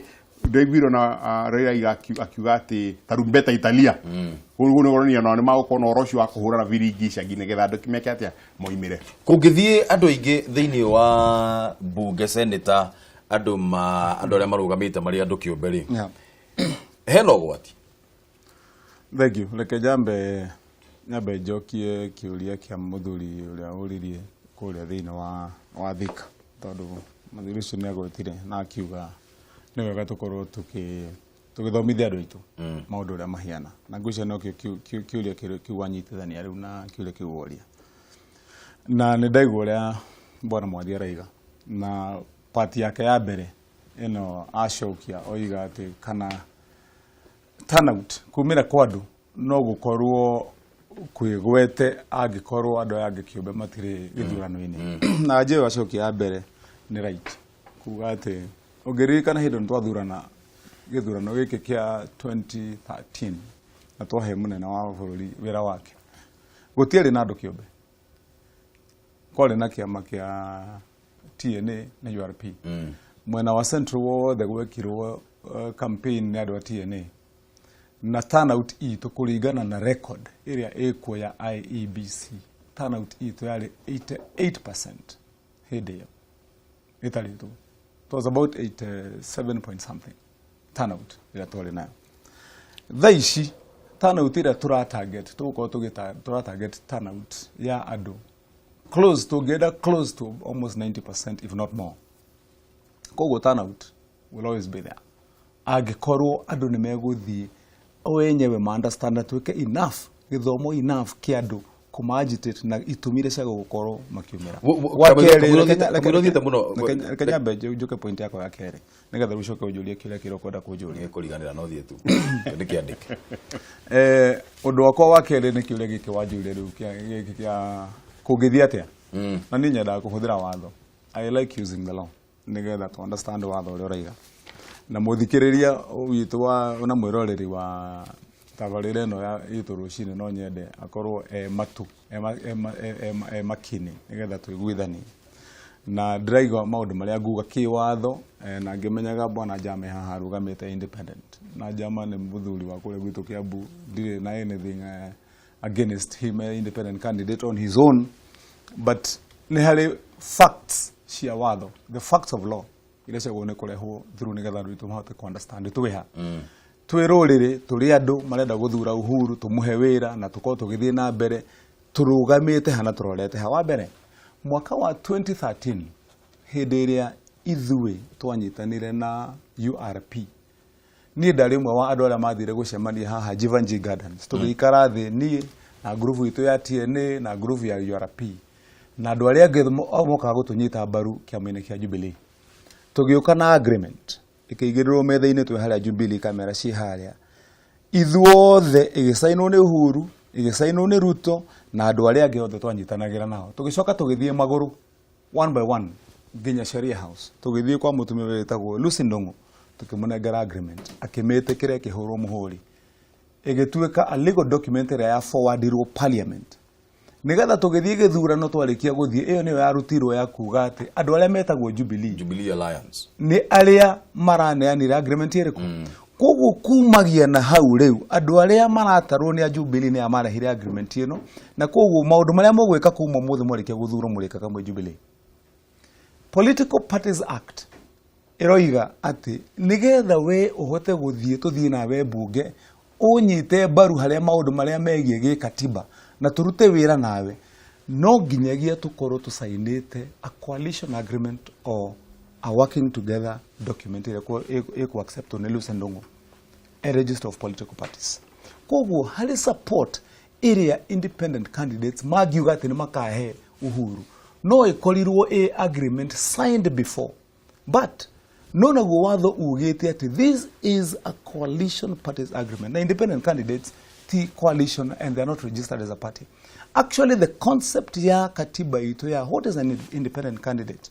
Ndaiguire na Raila akiuga atĩ tarumbeta italia. Koguo nĩ kuonania nao nĩ magũkorwo na ũhoro ũcio wa kũhũra na biringi icagi nĩgetha andũ meke atĩa, moimĩre. Kũngĩthiĩ andũ aingĩ thĩinĩ wa bunge, senator, andũ ma andũ arĩa marũgamĩte marĩ andũ kĩũmbe rĩ, hena ũgwati? Thank you. Reke nyambe njokie kĩũria kĩa mũthuri ũrĩa ũririe kũrĩa thĩinĩ wa Thika, tondũ mũthuri ũcio nĩ agwetire na akiuga nĩ wega tũkorwo tũgĩthomithia andũ aitũ maũndũ ũrĩa mahiana, na ngwĩciria no kĩo kĩũria kĩu wanyitithania rĩu na kĩũria kĩu woria, na nĩ ndaigua ũrĩa bwana Mwathi araiga na part yake ya mbere. Ĩno acokia oiga atĩ kana turnout, kumĩra kwa andũ, no gũkorwo kwĩgwete angĩkorwo andũ aya angĩ kĩũmbe matirĩ gĩthurano-inĩ. Na njĩyo acokia ya mbere nĩ right, kuga atĩ ũngĩririkana hĩndĩ ĩno twathurana gĩthurano gĩkĩ kĩa 2013 na twahe mũnene wa bũrũri wĩra wake, gũtiarĩ na andũ kĩũmbe, kwarĩ na kĩama kĩa TNA na URP. Mwena wa Central wothe gwekirwo campaign nĩ andũ a TNA, na turnout itũ kũringana na record ĩrĩa ĩkuo ya IEBC, turnout itũ yarĩ 88% hĩndĩ ĩyo ĩtarĩtwo. It was about 87 point something turnout ĩrĩa twarĩ nayo. Thaa ici turnout ĩrĩa tũra target, tũgũkorwo tũgĩta tũra target turnout ya andũ close, tũngĩenda close to almost 90% if not more. Koguo turnout will always be there angĩkorwo andũ nĩ megũthiĩ o enyewe ma understand na twĩke enough gĩthomo enough kĩa andũ kũma-agitate na itũmi iria cia gũkorwo makiumĩra. Wa kerĩ, Kamũira ũthiĩte mũno. Reke nyambe njũke point yakwa ya kerĩ nĩgetha rĩu ũcoke ũnjũrie kĩũria kĩrĩa ũkwenda kũnjũria. Kũriganĩra no thiĩ tu ndĩkĩandĩke. Ũndũ wakwa wa kerĩ nĩ kĩũria gĩkĩ wanjũria rĩu gĩkĩ kĩa kũngĩthiĩ atĩa, na niĩ nyendaga kũhũthĩra watho. I like using the law nĩgetha to understand watho ũrĩa ũraiga, na mũthikĩrĩria witũ wa na mwĩroreri wa tabarĩra ĩno ya itũ rũcinĩ no nyende akorwo e matu e ma- e ma- e- e ma- e makini nĩgetha tũiguithanie na ndĩraigua maũndũ marĩa nguga kĩwatho, na ngĩmenyaga bwana Jama haha arũgamĩte independent, na Jama nĩ mũthuri wa kũrĩa gwitũ Kiambu. Ndirĩ na anything against him, independent candidate on his own, but nĩ harĩ facts cia watho, the facts of law iria ciagwo nĩ kũrehwo through nĩgetha andũ aitũ mahote ku understand twĩ ha twĩ rũrĩrĩ, tũrĩ andũ marenda gũthura Uhuru, tũmũhe wĩra na tũkorwo tũgĩthiĩ na mbere. Tũrũgamĩte ha na tũrorete ha? Wa mbere, mwaka wa 2013 hĩndĩ ĩrĩa ithuĩ twanyitanire na URP, niĩ ndarĩ ũmwe wa andũ arĩa mathire gũcemania haha Jeevanjee Gardens. Tũgĩikara thĩ niĩ na ngurubu itũ ya TNA na ngurubu ya URP na andũ arĩa angĩ mokaga gũtũnyita mbaru kĩama-inĩ kĩa Jubilee, tũgĩũka na agreement ĩkĩigĩrĩrwo metha-inĩ twĩ harĩa Jubilee, kamera ciĩ harĩa ithuothe, ĩgĩcainwo nĩ Uhuru, ĩgĩcainwo nĩ Ruto na andũ arĩa angĩ othe twanyitanagĩra nao. Tũgĩcoka tũgĩthiĩ magũrũ one by one nginya Sheria House, tũgĩthiĩ kwa mũtumia wĩtagwo Lucy Ndung'u, tũkĩmũnengera agreement, akĩmĩtĩkĩra, ĩkĩhũrwo mũhũri, ĩgĩtuĩka a legal document ĩrĩa ya forwardirwo parliament nĩgetha tũgĩthiĩ gĩthurano. Twarĩkia gũthiĩ, ĩyo nĩyo yarutirwo ya kuga atĩ andũ arĩa metagwo Jubilee Jubilee Alliance nĩ arĩa maraneanire agreement ĩrĩkũ. Koguo kumagia na hau rĩu andũ arĩa maratarwo nĩ a Jubilee nĩ a marehire agreement ĩno, na koguo maũndũ marĩa mũgwĩka kuma ũmũthĩ mwarĩkia gũthurwo mũrĩkaga mwĩ Jubilee. Political Parties Act ĩroiga atĩ nĩgetha we ũhote gũthiĩ tũthiĩ nawe mbunge ũnyite mbaru harĩa maũndũ marĩa megiĩ gĩkatiba na tũrute wĩra nawe, no nginyagia tũkorwo tũcainĩte a coalition agreement or a working together document ĩrĩa ĩkũ acceptwo nĩ Lucy Ndung'u a register of political parties. Koguo harĩ support ĩrĩa independent candidates mangiuga atĩ nĩ makahe Uhuru no ĩkorirwo ĩ agreement signed before, but no naguo watho ugĩte atĩ this is a coalition parties agreement, na independent candidates ti coalition and they are not registered as a party. Actually, the concept ya katiba itũ ya what is an independent candidate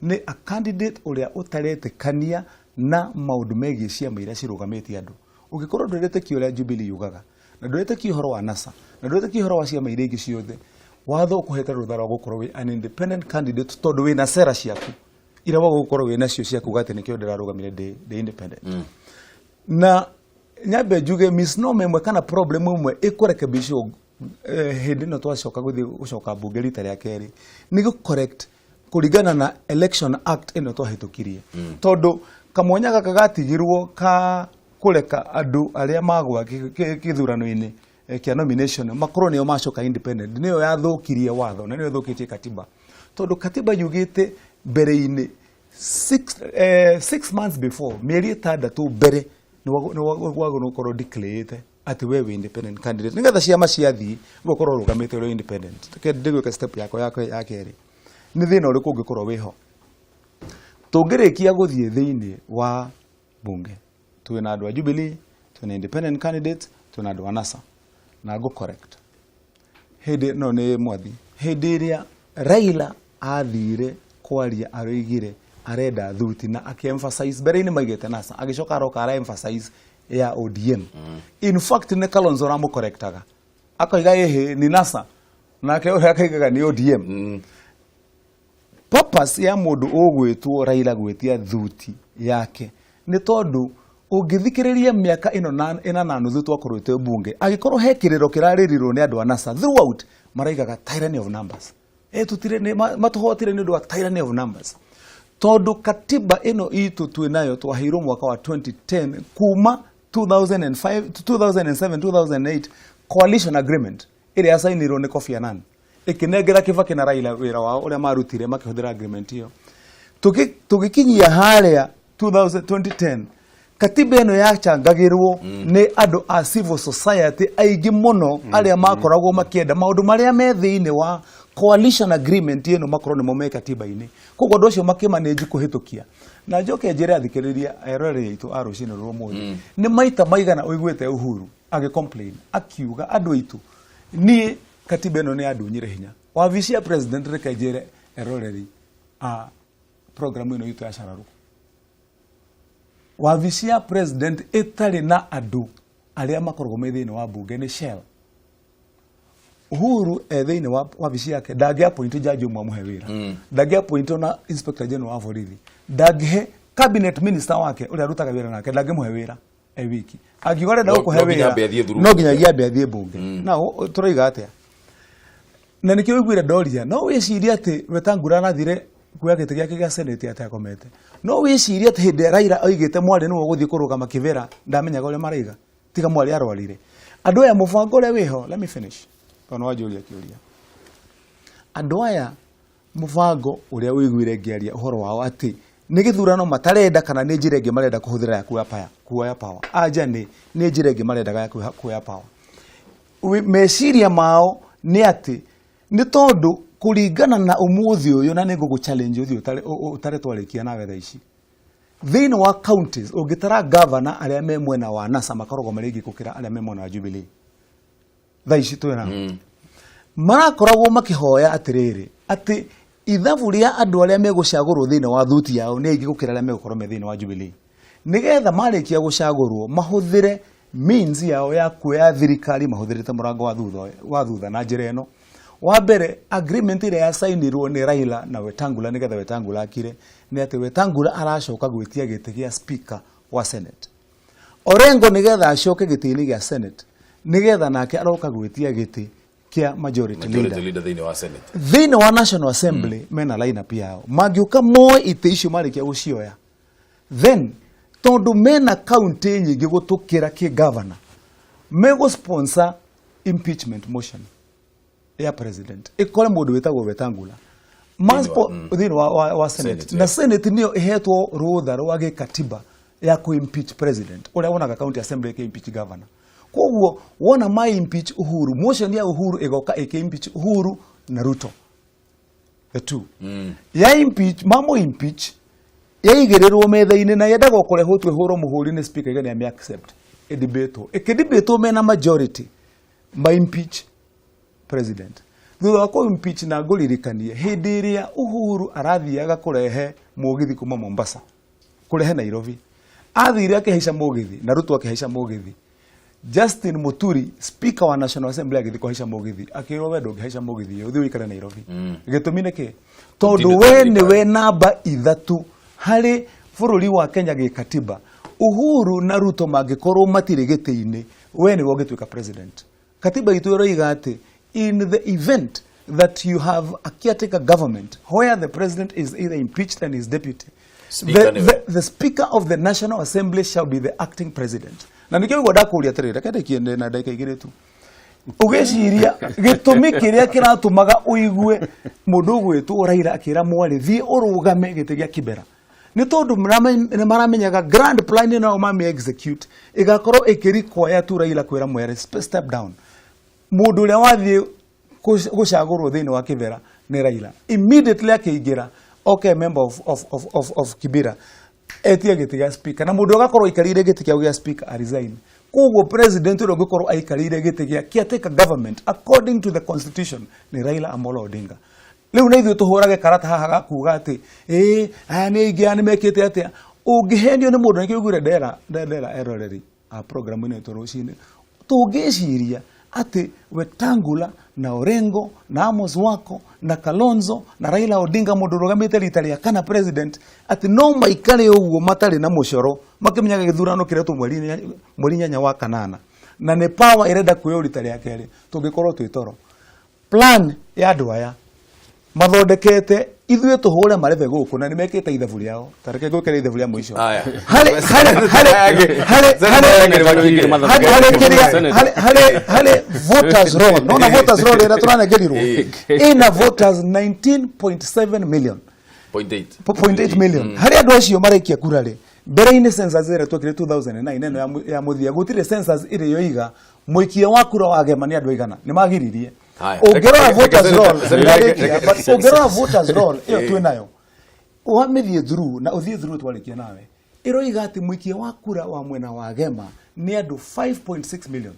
nĩ a candidate ũrĩa ũtaretĩkania na maũndũ megiĩ ciama iria cirũgamĩtie andũ. Ũngĩkorwo ndũretĩkia ũrĩa Jubilee yugaga na ndũretĩkia ũhoro wa NASA na ndũretĩkia ũhoro wa ciama iria ingĩ ciothe, watho ũkũhete rũtha rwa gũkorwo wĩ an independent candidate tondũ wĩna sera ciaku iria waga gũkorwo wĩ nacio cia kuga atĩ nĩkĩo ndĩrarũgamire ndĩ independent. Na nyambe njuge misnomer ĩmwe kana problem ĩmwe ĩkũrekebicwo hĩndĩ ĩno twacoka gũthiĩ gũcoka mbunge rita rĩa kerĩ nĩ gũ correct kũringana na Election Act ĩno twahĩtũkirie, tondũ kamwanya gaka gatigirwo ka kũreka andũ arĩa magwa kĩthurano-inĩ kĩa nomination makorwo nĩo macoka independent nĩyo yathũkirie watho na nĩyo ĩthũkĩtie katiba, tondũ katiba yugĩte mbere-inĩ 6 months before, mĩeri 6 mbere, nĩ wagĩrĩirwo gũkorwo declare atĩ we wĩ independent candidate nĩgetha ciama ciathiĩ ũgakorwo ũrũgamĩte ũrĩ independent. Reke ndĩgwĩke step yakwa ya kerĩ. Nĩ thĩna ũrĩkũ ũngĩkorwo wĩho? Tũngĩrĩkia gũthiĩ thĩinĩ wa bunge, twĩna andũ a Jubilee, twĩna independent candidates, twĩna andũ a NASA. Na ngũ correct hĩndĩ no nĩ mwathi, hĩndĩ ĩrĩa Raila athire kwaria aroigire arenda thuti na akĩ-emphasize mbere-inĩ maigĩte NASA, agĩcoka aroka ara emphasize ya ODM. In fact nĩ Kalonzo ũramũkorektaga akoiga ĩhĩ ni NASA, nake ũrĩa akaigaga nĩ ODM. Purpose ya mũndũ ũgwĩtwo Raila gwĩtia thuti yake nĩ tondũ ũngĩthikĩrĩria mĩaka ĩno na ĩna na nuthu twakorwo twĩ bunge, angĩkorwo he kĩrĩro kĩrarĩrirwo nĩ andũ a NASA throughout, maraigaga tyranny of numbers. Tutire nĩ matũhotire nĩ ũndũ wa tyranny of numbers, tondũ katiba ĩno itũ twĩ nayo twaheirwo mwaka wa 2010 kuma 2005 2007 2008 coalition agreement ĩrĩa yacainirwo nĩ Kofi Annan ĩkĩnengera Kibaki na Raila wĩra wao ũrĩa marutire makĩhũthĩra agreement ĩyo. Tũgĩkinyia harĩa 2000 2010, katiba ĩno yachangagĩrwo nĩ andũ a civil society aingĩ mũno arĩa makoragwo makĩenda maũndũ marĩa me thĩinĩ wa coalition agreement ĩno makorwo nĩmo me katiba-inĩ. Koguo andũ acio makĩmanĩnji kũhĩtũkia. Na njoke njĩre athikĩrĩria eroreri aitũ a rũcinĩ rwa ũmũthĩ, nĩ maita maigana ũiguĩte Uhuru agĩ complain akiuga andũ aitũ niĩ katiba ĩno nĩ yandunyire hinya? Wabici ya president, reke njĩre eroreri a programu ĩno itũ ya Cararuku, wabici ya president ĩtarĩ na andũ arĩa makoragwo me thĩinĩ wa bunge nĩ shell. Uhuru e thĩinĩ wa wabici yake ndangĩ appoint jaji ũmwe amũhe wĩra, ndangĩ appoint ona inspector general wa borithi, ndangĩhe cabinet minister wake ũrĩa arutaga wĩra nake, ndangĩmũhe wĩra e wiki. Angiuga arenda gũkũhe no nginya wĩra ambe athiĩ through no nginyagia ambe athiĩ bunge. Na tũroiga atĩa? Na nĩkĩo ũiguire ndoria, no wĩcirie atĩ Wetangula arathire kuoya gĩtĩ gĩake gĩa senate atĩ akomete? No wĩcirie atĩ hĩndĩ ĩrĩa Raila oigĩte mwarĩ nĩwe ũgũthiĩ kũrũgama Kibera ndamenyaga ũrĩa maraiga, tiga mwarĩ arwarire? Andũ aya, mũbango ũrĩa wĩho, let me finish tondũ nĩ wanjũria kĩũria, andũ aya mũbango ũrĩa ũiguire ngĩaria ũhoro wao atĩ nĩ gĩthurano matarenda kana nĩ njĩra ĩngĩ marenda kũhũthĩra ya kuoya power, anja nĩ njĩra ĩngĩ marendaga ya kuoya power. Meciria mao nĩ atĩ nĩ tondũ kũringana na ũmũthĩ ũyũ, na nĩ ngũgũ challenge ũthiĩ ũtare twarĩkia nawe thaa ici, thĩinĩ wa counties ũngĩtara governor arĩa me mwena wa NASA makoragwo marĩ aingĩ gũkĩra arĩa me mwena wa Jubilee thaa ici twĩna. Marakoragwo makĩhoya atĩrĩrĩ, atĩ ithabu rĩa andũ arĩa megũcagũrwo thĩinĩ wa thuti yao nĩ aingĩ gũkĩra arĩa megũkorwo me thĩinĩ wa Jubilee, nĩgetha marĩkia gũcagũrwo mahũthĩre means yao ya kuoya thirikari mahũthĩrĩte mũrango wa thutha na njĩra ĩno. Wa mbere, agreement ĩrĩa yacainirwo nĩ Raila na Wetangula nĩgetha Wetangula akire nĩ atĩ Wetangula aracoka gwĩtia gĩtĩ gĩa speaker wa Senate. Orengo nĩgetha acoke gĩtĩ-inĩ gĩa Senate, nĩgetha nake aroka gwĩtia gĩtĩ kĩa majority majority leader leader thĩinĩ wa Senate. Thĩinĩ wa National Assembly mena lineup yao, mangĩũka moe itĩ icio, marĩkia gũcioya, then tondũ mena kaunti nyingĩ gũtũkĩra kĩ governor, megũ sponsor impeachment motion ya president ĩkore mũndũ wĩtagwo Wetangula. Thĩinĩ wa Senate. Senate, na Senate nĩyo ĩhetwo rũtha rwa gĩkatiba ya kũ impeach president, ũrĩa wonaga county assembly ĩkĩ impeach governor. Koguo wona ma impeach Uhuru, motion ya Uhuru ĩgoka ĩkĩ impeach Uhuru na Ruto, the two. Ya impeach, mamo impeach yaigĩrĩrwo metha-inĩ na yendaga kũrehwo tu ĩhũrwo mũhũri nĩ speaker ĩge nĩ accept, ĩdebatwo, ĩkĩdebatwo mena majority ma impeach president. Thutha wa kũ impeach, na ngũririkanie hĩndĩ ĩrĩa Uhuru arathiaga kũrehe mũgithi kuma Mombasa kũrehe Nairobi, athire akĩhaica mũgithi na Ruto akĩhaica mũgithi. Justin Muturi, speaker wa National Assembly, agĩthiĩ kũhaica mũgithi akĩrwo, "We ndũngĩhaica mũgithi ũyũ, ũthiĩ ũikare Nairobi." Gĩtũmi nĩ kĩ? Tondũ Continue we thirikari. nĩwe namba 3 harĩ bũrũri wa Kenya gĩkatiba. Uhuru na Ruto mangĩkorwo matirĩ gĩtĩ-inĩ, we nĩwe ũngĩtuĩka president. Katiba itũ ĩroiga atĩ in the event that you have a caretaker government where the president is either impeached and his deputy, Speaker nĩwe. the speaker of the National Assembly shall be the acting president. Na nĩkĩo ũguo ndakũria atĩrĩrĩ, reke ndĩkie na ndagĩka 2 tu. Ũgĩciria gĩtũmi kĩrĩa kĩratũmaga ũigue mũndũ ũgwĩtwo Raila akĩra mwarĩ thiĩ ũrũgame gĩtĩ gĩa Kibera nĩ tondũ nĩ maramenyaga grand plan ĩno mami execute ĩgakorwo ĩkĩrequire tu Raila kwĩra mwere step down. Mũndũ ũrĩa wathiĩ gũcagũrwo thĩinĩ wa Kibera nĩ Raila, immediately akĩingĩra Oke member of Kibira etie gĩtĩ gĩa speaker, na mũndũ agakorwo aikarĩire gĩtĩ kĩao gĩa speaker a resign. Koguo president ũrĩa ũngĩkorwo aikarĩire gĩtĩ gĩa caretaker government according to the constitution nĩ Raila Amolo Odinga. Rĩu na ithuĩ tũhũrage karata haha ga kuga atĩ ĩĩ, aya nĩ aingĩ, aya nĩ mekĩte atĩa. Ũngĩhenio nĩ mũndũ, nĩkĩo ũiguire ndera eroreri a programu ĩno ĩtũ rũcinĩ, tũngĩciria atĩ Wetangula na Orengo na Amos Wako na Kalonzo na Raila Odinga, mũndũ ũrũgamĩte rita rĩa kana president, atĩ no maikare ũguo matarĩ na mũcoro, makĩmenyaga gĩthurano kĩretwo mweri 8 wa kanana, na nĩ power ĩrenda kuoywo rita rĩa kerĩ, tũngĩkorwo twĩ toro. Plan ya andũ aya mathondekete ithuĩ tũhũre marebe gũkũ, na nĩ mekĩte ithabu rĩao. Ta reke ngwĩkĩre ithabu rĩa mũico. Aya. Harĩ voters roll, nona voters roll ĩrĩa tũranengerirwo ĩna voters 19.7 million. Point eight. 0.8 million. Harĩ andũ acio maraikia kura rĩ, mbere-inĩ census ĩrĩa twekire 2009 ĩno ya mũthia, gũtirĩ census ĩrĩ yoiga mũikia wa kura wa Gema nĩ andũ aigana, nĩ magiririe. Haya. Ũngĩrora voters roll, Reke- ndarĩkia, but ũngĩrora voters roll ĩyo twĩ nayo, wamĩthiĩ through na ũthiĩ through twarĩkia nawe, ĩroiga atĩ mũikia wa kura wa mwena wa Gema nĩ andũ 5.6 million,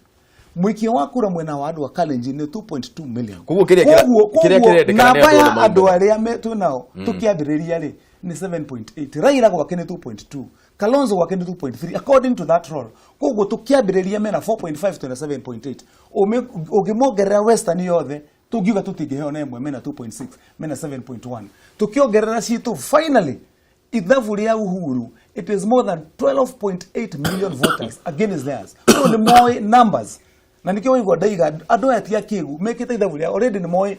mũikia wa kura mwena wa andũ a Kalenjin nĩ 2.2 million. Koguo kĩrĩa Koguo kĩrendekana nĩ namba andũ ya othe andũ maumĩre. arĩa twĩ nao tũkĩambĩrĩria rĩ nĩ 7.8. Raila gwake nĩ 2.2, Kalonzo gwake nĩ 2.3 according to that roll. Koguo tũkĩambĩrĩria mena 4.5, twĩna 7.8. Ũngĩmongerera Western yothe, tũngiuga tũtingĩheo na ĩmwe, mena 2.6, mena 7.1. Tũkĩongerera citũ, finally ithabu rĩa Uhuru, it is more than 12.8 million voters against theirs. So nĩ moĩ numbers, na nĩkĩo waigua ndaiga andũ aya ti akĩgu, mekĩte ithabu rĩa already, nĩ moĩ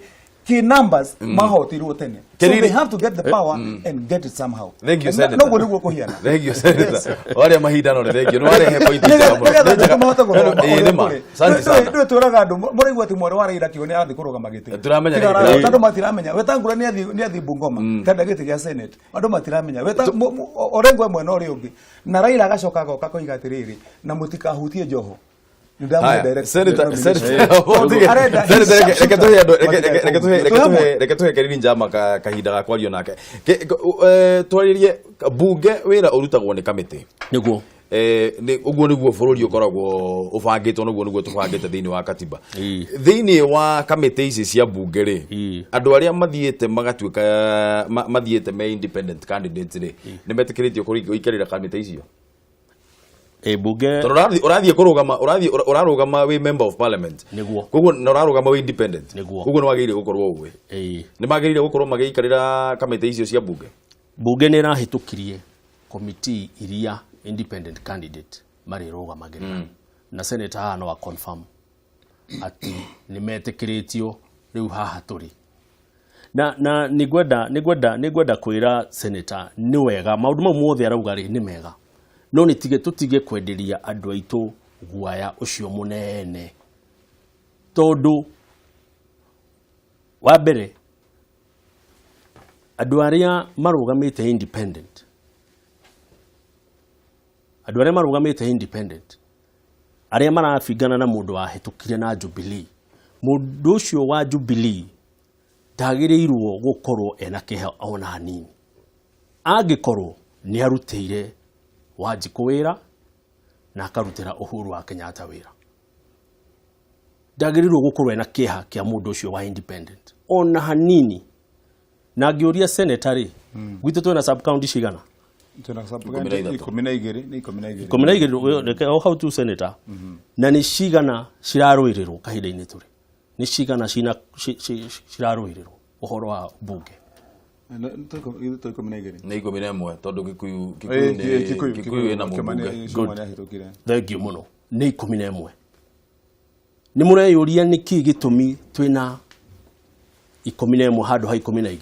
kĩ numbers mahotirwo tene, so they have to get the power and get it somehow. Thank you, Na- Senator. Noguo nĩguo kũhiana. Thank you, Senator. Waria mahinda no nĩ thank you. Nĩ warehe point njega mũno. Nĩgetha Nĩ njega. andũ mahote gũthoma Ĩĩ, ũrĩa nĩ ma. kũrĩ. Asante sana. Ndũĩ twĩraga andũ, mũraigua atĩ mwarĩ wa Raila Kigo nĩ arathiĩ kũrũgama gĩtĩ. Tũramenya nĩ gĩtĩ. Andũ matiramenya Wetangula nĩ athiĩ Bungoma kenda gĩtĩ gĩa Senate. Andũ matiramenya Orengo e mwena ũrĩa ũngĩ, na Raila agacoka agoka koiga atĩrĩrĩ, na mũtikahutie Joho. Nĩ ndamũhe Haya, direct Senator, nomination. Senator, Tondũ arenda Senator, reke tũhe andũ, Twĩ hamwe. reke tũhe Keriri Njama kahinda ga kwario nake. Twarĩrie bunge, wĩra ũrutagwo nĩ kamĩtĩ. Nĩguo. Ũguo nĩguo bũrũri ũkoragwo ũbangĩtwo, nĩguo tũbangĩte thĩinĩ wa katiba. Thĩinĩ wa kamĩtĩ ici cia bunge rĩ, andũ arĩa mathiĩte magatuĩka mathiĩte me independent candidates rĩ, nĩ metĩkĩrĩtio gũikarĩra kamĩtĩ icio? Bunge Tondũ ũrathiĩ kũrũgama, ũrathiĩ ũrarũgama wĩ member of parliament. Nĩguo. Koguo na ũrarũgama wĩ independent. Nĩguo. Koguo nĩ wagĩrĩire gũkorwo ũĩ. Nĩ magĩrĩire gũkorwo magĩikarĩra kamĩtĩ icio cia bunge? Bunge nĩ ĩrahĩtũkirie committee iria independent candidate marĩrũgamagĩrĩra, na senator haha no a confirm atĩ nĩ metĩkĩrĩtio rĩu haha tũrĩ na nĩngwenda kwĩra senator nĩ wega maũndũ mau mothe arauga rĩ nĩ mega, no nĩ tige tũtige kwenderia andũ aitũ guaya ũcio mũnene, tondũ wa mbere andũ arĩa marũgamĩte independent, andũ arĩa marũgamĩte independent arĩa marabingana na mũndũ wahĩtũkire na Jubilee, mũndũ ũcio wa Jubilee ndagĩrĩirwo gũkorwo ena kĩeha ona hanini angĩkorwo nĩ arutĩire Wanjikũ wĩra na akarutĩra Uhuru wa Kenyatta wĩra. Ndagĩrĩirwo gũkorwo ena kĩeha kĩa mũndũ ũcio wa independent ona hanini. Na ngĩũria senator rĩ, gwitũ twĩna sub county cigana? Twĩna sub 13. 12, nĩ 12. 12, reke o hau tu, senator. Na nĩ cigana cirarũĩrĩrwo kahinda-inĩ tũrĩ? Nĩ cigana cirarũĩrĩrwo ũhoro wa bunge? Itũ 12. Nĩ 11, tondũ Kikuyu Kikuyu ĩna mũmbunge. Good. Thank you mũno. Nĩ 11. Nĩ mũreyũria nĩkĩ gĩtũmi twĩna 11 handũ ha 12?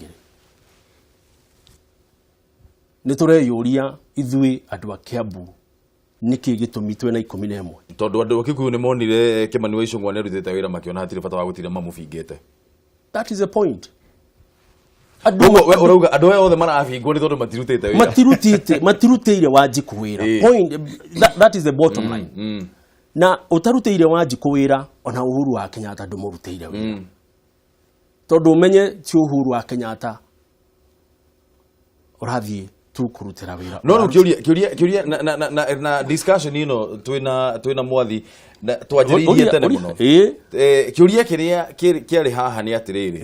Nĩ tũreyũria ithuĩ andũ a Kiambu nĩkĩ gĩtũmi twĩna 11? Tondũ andũ a Kikuyu nĩ monire Kimani wa Ichung'wa nĩ arutĩte wĩra, makĩona hatirĩ bata wa gũtinda mamũbingĩte. That is the point. Koguo we ũrauga andũ aya othe marabingwo nĩ tondũ matirutĩte wĩra. Matirutĩire Wanjikũ wĩra. Point, that is the bottom line. Na ũtarutĩire Wanjikũ wĩra, ona Uhuru wa Kenyatta ndũmũrutĩire wĩra, tondũ ũmenye ti Uhuru wa Kenyatta. Ũrathiĩ tu kũrutĩra wĩra. No rĩu kĩũria na discussion ĩno twĩna Mwathi na twanjĩrĩirie tene mũno. Kĩũria kĩrĩa kĩarĩ haha nĩ atĩrĩrĩ,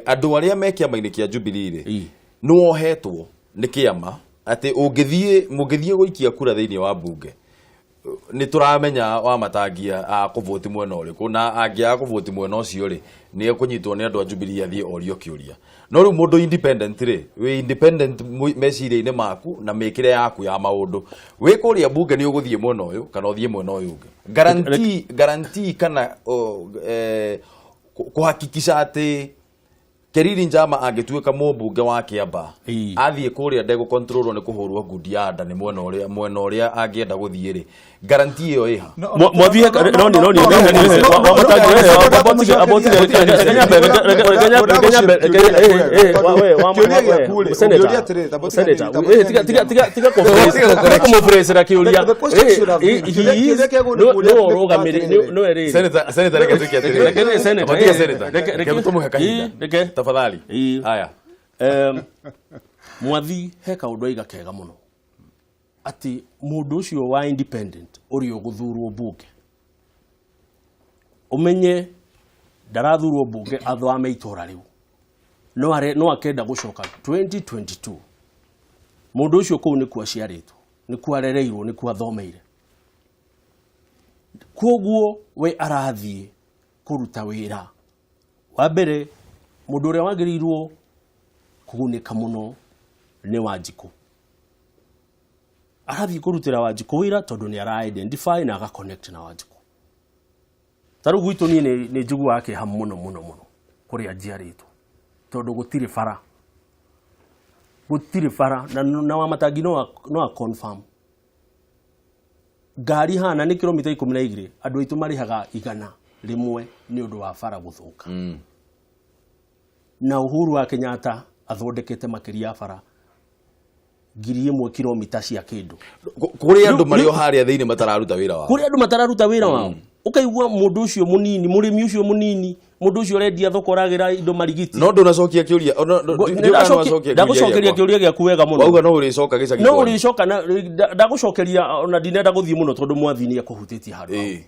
andũ arĩa me kĩama-inĩ kĩa Jubilee rĩ, nĩ wohetwo nĩ kĩama atĩ ũngĩthiĩ mũngĩthiĩ gũikia kura thĩinĩ wa mbunge, nĩ tũramenya Wamatangia akũvoti mwena ũrĩkũ, na angĩaga kũvoti mwena ũcio rĩ, nĩ ekũnyitwo nĩ andũ a Jubilee athiĩ orio kĩũria. No rĩu mũndũ independent rĩ, wĩ independent meciria-inĩ maku na mĩkĩre yaku ya maũndũ, wĩ kũrĩa mbunge nĩ ũgũthiĩ mwena ũyũ kana ũthiĩ mwena ũyũ ũngĩ. Guarantee kana kũhakikisha atĩ Keriri Njama angĩtuĩka mũmbunge wa Kĩamba, athiĩ kũrĩa ndegũkontrolwo nĩ kũhũrwo ngundi ya nda nĩ mwena ũrĩa angĩenda gũthiĩ rĩ, guarantee ĩyo ĩha? Mwathi, noni noni Wamatangi, Senator, tiga kũmũbũrĩcĩra kĩũria. No ũrũgamĩrĩ no rĩrĩ. Senator, reke tuĩke atĩrĩrĩ. Reke senator, Tiga senator. Reke tũmũhe kahinda. Reke. Tafadhali. Haya. Mwathi, he kaũndũ aiga kega mũno, atĩ mũndũ ũcio wa independent ũrĩa ũgũthurwo mbunge, ũmenye ndarathurwo mbunge athame itũra rĩu, no akenda gũcoka 2022. Mũndũ ũcio kũu nĩkuo aciarĩtwo, nĩkuo arereirwo, nĩkuo athomeire, koguo we arathiĩ kũruta wĩra. Wa mbere, mũndũ ũrĩa wagĩrĩirwo kũgunĩka mũno nĩ Wanjikũ. Arathiĩ kũrutĩra Wanjikũ wĩra tondũ nĩ ara identify na aga connect na Wanjikũ. Ta rĩu gwitũ niĩ nĩ njiguaga kĩeha mũno mũno mũno kũrĩa njiarĩtwo, tondũ gũtirĩ bara, gũtirĩ bara, na Wamatangi no a confirm. Ngari hana nĩ kilomita 12, andũ aitũ marĩhaga 100 nĩ ũndũ wa bara gũthũka. Na Uhuru wa Kenyatta athondekete makĩria ya bara 1000 kilomita cia kĩndũ. Kũrĩ andũ marĩ o harĩa thĩinĩ matararuta wĩra wao. Kũrĩ andũ matararuta wĩra wao. Ũkaigua mũndũ ũcio mũnini, mũrĩmi ũcio mũnini, mũndũ ũcio ũrendia thoko, ũragĩra indo marigiti. No ndũnacokia kĩũria. Ndiũĩ kana nĩwacokia kĩũria. Ndagũcokeria gĩakwa. Kĩũria gĩaku wega mũno. Wauga no ũrĩcoka gĩcagi No kwanyu. ũrĩcoka na ndagũcokeria, ona ndinenda gũthiĩ mũno tondũ Mwathi nĩ ekũhutĩtie handũ hau.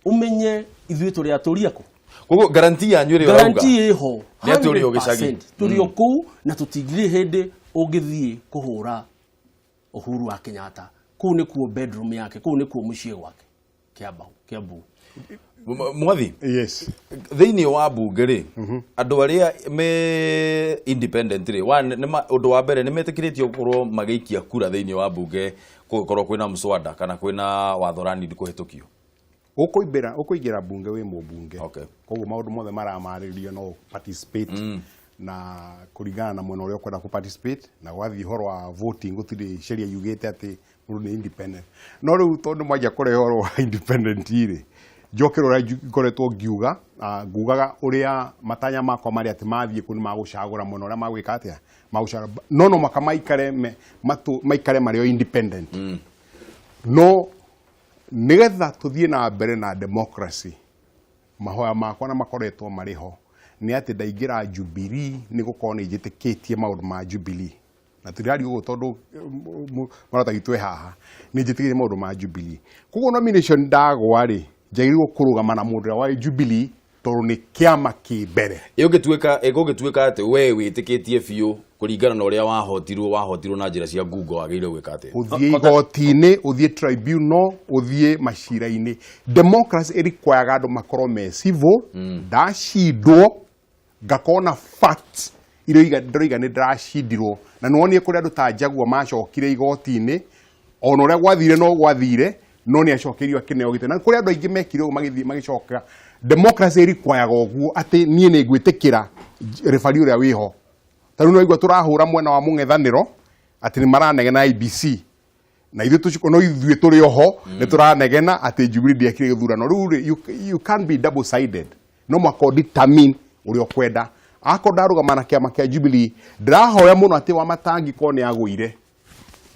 Ũmenye ithuĩ tũrĩ atũri akũ. Koguo guarantee yanyu ĩrĩa ũrauga Guarantee ĩho. nĩ atĩ ũrĩ o gĩcagi. 100% tũrĩ o kũu, na tũtingirĩ hĩndĩ ũngĩthiĩ kũhũra Uhuru wa Kenyatta. Kũu nĩkuo bedroom yake, kũu nĩkuo mũciĩ gwake Kĩambu, Kĩambu. Mwathi. Yes. Thĩinĩ wa mbunge rĩ, andũ arĩa me independent rĩ, ũndũ wa mbere, nĩ metĩkĩrĩtio gũkorwo magĩikia kura thĩinĩ wa mbunge kũngĩkorwo kwĩna mswada kana kwĩna watho ũranindi kũhĩtũkio? Ũkũingĩra mbunge wĩ mũmbunge. Koguo maũndũ mothe maramarĩrĩrio no participate na kũringana na mwena ũrĩa ũkwenda kũ participate. Na gwathiĩ ũhoro wa voting, gũtirĩ sheria yugĩte atĩ mũndũ nĩ independent. No rĩu tondũ mwanjia kũrehe ũhoro wa independent rĩ, njokere ũrĩa ngoretwo ngiuga, ngugaga ũrĩa matanya makwa marĩa atĩ mathiĩ kũu nĩ magũcagũra mwena ũrĩa magwĩka atĩa, magũcagũra, no mũhaka maikare marĩ o independent. No nĩgetha tũthiĩ na mbere na democracy, mahoya makwa na makoretwo marĩ ho nĩ atĩ ndaingĩra Jubilee nĩ gũkorwo nĩ njĩtĩkĩtie maũndũ ma Jubilee, na tũrĩaria ũguo tondũ marata witũ e haha, nĩ njĩtĩkĩtie maũndũ ma Jubilee. Koguo nomination ndagwa rĩ, njagĩrĩirwo kũrũgama na mũndũ ũrĩa wa Jubilee tondũ nĩ kĩama kĩ mbere. Ĩgũgĩtuĩka atĩ we wĩtĩkĩtie biũ kũringana na ũrĩa wahotirwo na njĩra cia ngungo, wagĩrĩire gwĩka atĩa? Ũthiĩ igoti-inĩ, ũthiĩ tribunal, ũthiĩ macira-inĩ. Democracy ĩrikwayaga andũ makorwo me civil. Ndacindwo, ngakorwo na facts iria ndĩroiga nĩ ndĩracindirwo, na nĩwonire kũrĩ andũ ta Njagua macokire igoti-inĩ, ona ũrĩa gwathire no gwathire, no nĩ acokeirio akĩneo gĩtĩ, na kũrĩ andũ aingĩ mekire ũguo magĩthiĩ magĩcoka. Democracy ĩrikwayaga ũguo atĩ niĩ nĩ ngwĩtĩkĩra referee ũrĩa wĩho. Ta rĩu nĩwaigua tũrahũra mwena wa mũng'ethanĩro atĩ nĩ maranegena IBC, na ithuĩ no ithuĩ tũrĩ oho nĩ tũranegena atĩ Jubilee ndĩekire gĩthurano. Rĩu rĩ, you can't be double sided. No mũhaka determine ũrĩa ũkwenda. Akorwo ndarũgama na kĩama kĩa Jubilee, ndĩrahoya mũno atĩ Wamatangi korwo nĩ agũire,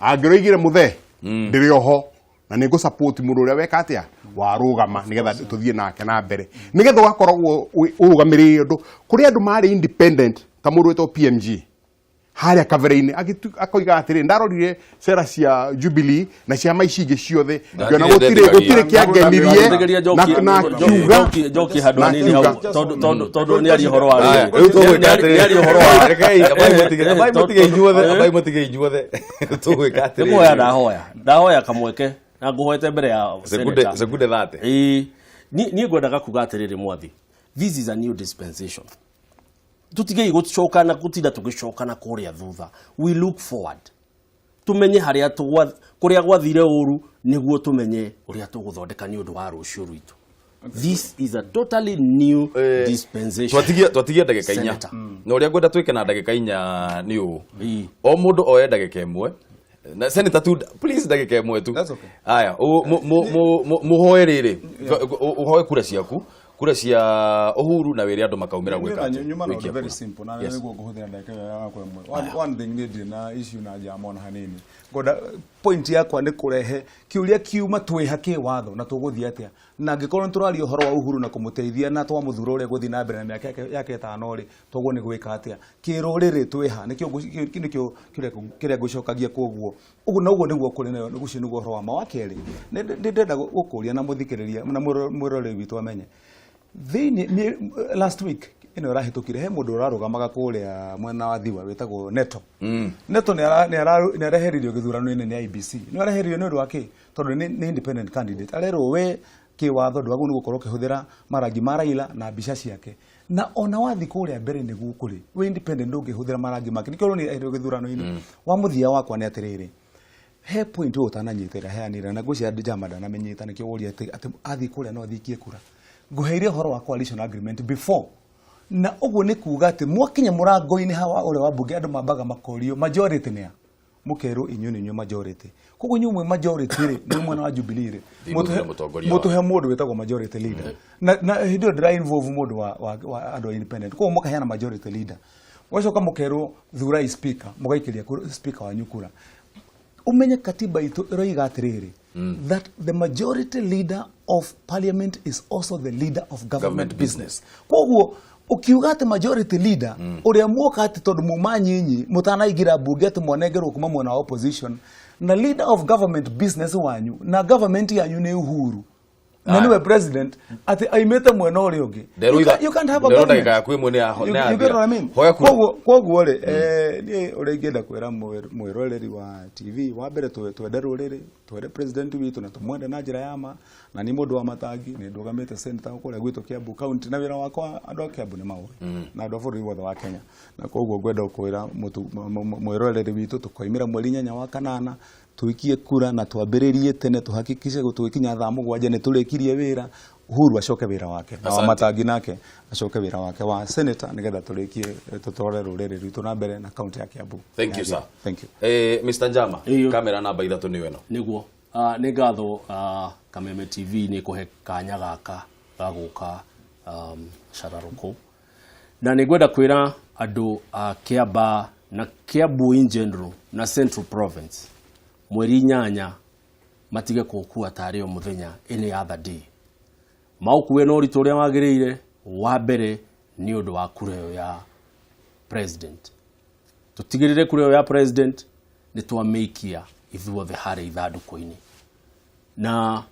angĩroigire mũthee ndĩrĩ oho na nĩ ngũ support mũndũ ũrĩa weka atĩa warũgama, nĩgetha tũthiĩ nake na mbere, nĩgetha ũgakoragwo ũrũgamĩrĩire ũndũ. Kũrĩ andũ marĩ independent ta mũndũ wĩtwo PMG. Harĩa kabere-inĩ akoiga atĩrĩ, ndarorire cera cia Jubilee na ciama ici ingĩ ciothe, ngĩona gũtirĩ gũtirĩ kĩangenirie. Na akiuga njoki handũ hanini hau, tondũ nĩ aria ũhoro wa rĩrĩ. Rĩu tũgwĩka atĩrĩrĩ, nĩ aria ũhoro wa rekei, ambai mũtige, ambai mũtige inyuothe, ambai mũtige inyuothe. Tũgwĩka atĩrĩrĩ, nĩ kũhoya ndahoya, ndahoya kamweke na ngũhoete mbere ya sekunde sekunde 30. Ĩĩ, niĩ ngwendaga kuga atĩrĩrĩ, mwathi, this is a new dispensation. Tutigei gũcokana, gũtinda tũgĩcokana kũrĩa thutha. We look forward, tumenye harĩa kũrĩa gwathire ũru, nĩguo tũmenye ũrĩa tũgũthondeka nĩ ũndũ wa rũciũ rwitũ. This is a totally new dispensation. Twatigia ndagĩka 4. Senator. Na ũrĩa ngwenda twĩke na ndagĩka 4 nĩ ũũ, o mũndũ oe ndagĩka 1, na senator tu, please, ndagĩka 1 tu. That's okay. Aya, mũhoe rĩrĩ, ũhoe kura ciaku, kura cia Uhuru, na wĩre andũ makaumĩra gwĩka atĩa? Nyuma na Gũikia ũndũ very kura. simple na nĩguo ngũhũthĩra ndagĩka ĩyo yakwa 1. One thing, niĩ ndirĩ na issue na njama ona hanini. Ngwenda point yakwa nĩ kũrehe kĩũria kiuma twĩ ha watho na tũgũthiĩ atĩa, na angĩkorwo nĩ tũraria ũhoro wa Uhuru na kũmũteithia na twamũthura ũrĩa gũthiĩ na mbere na mĩaka yake 5 rĩ, toguo nĩ gwĩka atĩa kĩrũrĩrĩ twĩ ha? Nĩkĩo kĩũria kĩrĩa ngũcokagia. Koguo ũguo na ũguo nĩguo kũrĩ nayo, ũcio nĩguo ũhoro wa ma. Wa kerĩ, nĩ ndĩrenda gũkũria na mũthikĩrĩria na mwĩroreri witũ amenye thĩinĩ last week ĩno ĩrahĩtũkire, he mũndũ ũrarũgamaga kũrĩa mwena wa Thiwa wĩtagwo Neto. Neto nĩ areheririo gĩthurano-inĩ nĩ IEBC. Nĩ areheririo nĩ ũndũ wa kĩ? Tondũ nĩ independent candidate, arerwo we kĩwatho ndwagĩrĩirwo nĩ gũkorwo ũkĩhũthĩra marangi ma Raila na mbica ciake, na ona wathi kũrĩa mbere nĩguo kũrĩ wĩ independent, ndũngĩhũthĩra marangi make, nĩkĩo ũronire eheririo gĩthurano-inĩ. Wa mũthia wakwa nĩ atĩrĩrĩ, he point ũyũ ũtananyitĩra heanĩra na ngwĩciria njama ndanamenyita, nĩkĩo woria atĩ athiĩ kũrĩa no athikie kura. Ngũheire ũhoro wa coalition agreement before, na ũguo nĩ kuga atĩ mwakinya mũrango-inĩ hawa ũrĩa wa mbunge, andũ mambaga makorio majority nĩ a, mũkerwo inyuĩ nĩ inyuĩ majority. Koguo inyuĩ mwĩ majority rĩ, mwĩ mwena wa Jubilee rĩ, Thiĩ mũthure mũtongoria. Mũtũhe mũndũ wĩtagwo majority leader, na hĩndĩ ĩyo ndĩra involve mũndũ wa andũ a independent. Koguo mũkaheana majority leader, mũgacoka mũkerwo thurai speaker, mũgaikĩria speaker wanyu kura. Umenye katiba itũ ĩroiga atĩrĩrĩ, that the majority leader of parliament is also the leader of government government business. Koguo ukiuga atĩ majority leader ũrĩa muoka atĩ tondũ muma nyinyi mũtanaingĩra mbunge, atĩ mwanengerwo kuma mwena wa opposition, na leader of government business wanyu na government yanyu nĩ Uhuru na nĩwe president, atĩ aimĩte mwena ũrĩa ũngĩ. You can't have a Nderwo government. ndagĩka yaku 1 nĩ nĩ You get what I mean? Hoya kura. Koguo rĩ, niĩ ũrĩa ingĩenda kwĩra mwĩroreri wa TV, wa mbere, twende rũrĩrĩ, twende president witũ na tũmwende na njĩra ya ma. Na ni mũndũ wa matangi, nĩ ndũgamĩte senator kũrĩa gwitũ Kiambu County, na wĩra wakwa andũ a Kiambu nĩ maũĩ na andũ a bũrũri wothe wa Kenya. Na koguo ngwenda kwĩra mwĩroreri witũ, tũkoimĩra mweri 8 wa kanana tuikie kura na twambĩrĩrie tene, tuhakikishe tũgĩkinya thaa 7 nĩ tũrĩkirie wĩra, Uhuru acoke wĩra wake na Asante. Wamatangi nake acoke wĩra wake wa senator, nĩgetha tũrĩkie tũtware rũrĩrĩ rwitũ na mbere na kaunti ya Kiambu. Thank you, sir. Thank you. Mr. Njama. Ĩyo. Kamera namba 3 nĩyo ĩno. Nĩguo, nĩ ngatho Kameme TV nĩ kũhe kanya gaka ga gũka cararũkũ, na nĩ ngwenda kwĩra andũ a Kiambaa na Kiambu in general na Central Province, mweri 8 matige kũũkua tarĩ o mũthenya any other day, maũkue na ũritũ ũrĩa wagĩrĩire. Wa mbere, nĩ ũndũ wa kura ĩyo ya president, tũtigĩrĩre kura ĩyo ya president nĩ twamĩikia ithuothe harĩa ithandũkũ-inĩ. Na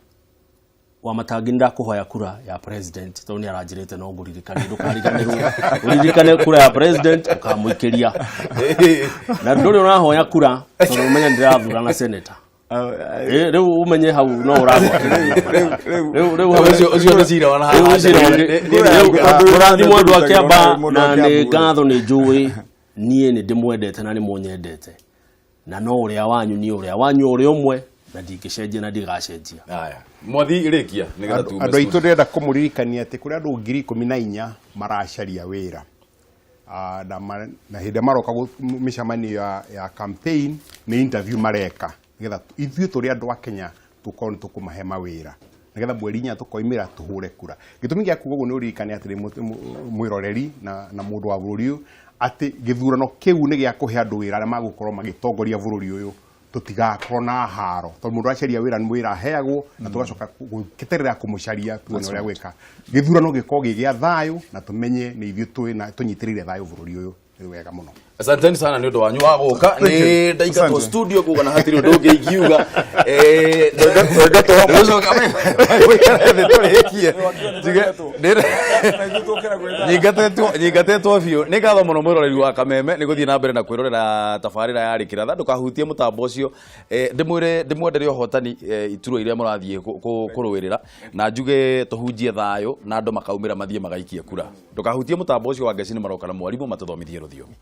Wamatangi, nĩ ndakũhoya kura ya president, tondũ nĩ aranjĩrĩte no ngũririkane, ndũkariganĩrwo, ũririkane kura ya president ũkamũikĩria, na ndũrĩ ũrahoya kura tondũ ũmenye nĩ ndĩrathurana senator. Rĩu ũmenye hau no ũragwatĩrĩria rĩu hau. Ũcio nĩ cira wa Rĩu ũcio mũrathimwo andũ a Kĩamba, na nĩ ngatho, nĩ njũĩ niĩ nĩ ndĩmwendete na nĩ mũnyendete, na no ũrĩa wanyu nĩ ũrĩa wanyu ũrĩa ũmwe, na ndingĩcenjia na ndigacenjia. Haya, mwathi, rĩkia nĩgetha tume Andũ aitũ, studio. ndĩrenda kũmũririkania atĩ kũrĩ andũ 14,000 maracaria wĩra. Na hĩndĩ ĩrĩa maroka mĩcemanio ya campaign, nĩ interview mareka nĩgetha ithuĩ tũrĩ andũ a Kenya tũkorwo nĩ tũkũmahe mawĩra, nĩgetha mweri 4 tũkoimĩra tũhũre kura. Gĩtũmi gĩa kuga ũguo nĩ ũririkane atĩrĩ, mwĩroreri na mũndũ wa bũrũri ũyũ, atĩ gĩthurano kĩu nĩ gĩa kũhe andũ wĩra arĩa magũkorwo magĩtongoria bũrũri ũyũ, tũtigakorwo na haro, tondũ mũndũ aracaria wĩra nĩ wĩra aheagwo, na tũgacoka gũketerera kũmũcaria tuone ũrĩa gwĩka. Gĩthurano gĩkorwo gĩ gĩa thayũ na tũmenye nĩ ithuĩ twĩna tũnyitĩrĩire thayũ bũrũri ũyũ. Nĩ wega mũno. Asanteni sana nĩ ũndũ wanyu wa gũka. Thank you. Nĩ ndaingatwo Asante. studio kuga na hatirĩ ũndũ ũngĩ ingiuga. Ndũcoka wĩikare thĩ tũrĩkie. Njuge nyingatĩtwo biũ. Nĩ ngatho mũno mwĩroreri wa Kameme nĩ gũthiĩ na mbere na kwĩrorera tabarĩra ya Rĩkĩra Tha. Ndũkahutie mũtambo ũcio. Ndĩmwĩre ndĩmwendere ũhotani iturwa iria mũrathiĩ kũrũĩrĩra, na njuge tũhunjie thayũ na andũ makaumĩra mathiĩ magaikie kura. Ndũkahutie mũtambo ũcio wa ngeci, nĩ maroka na mwarimũ matũthomithie rũthiomi.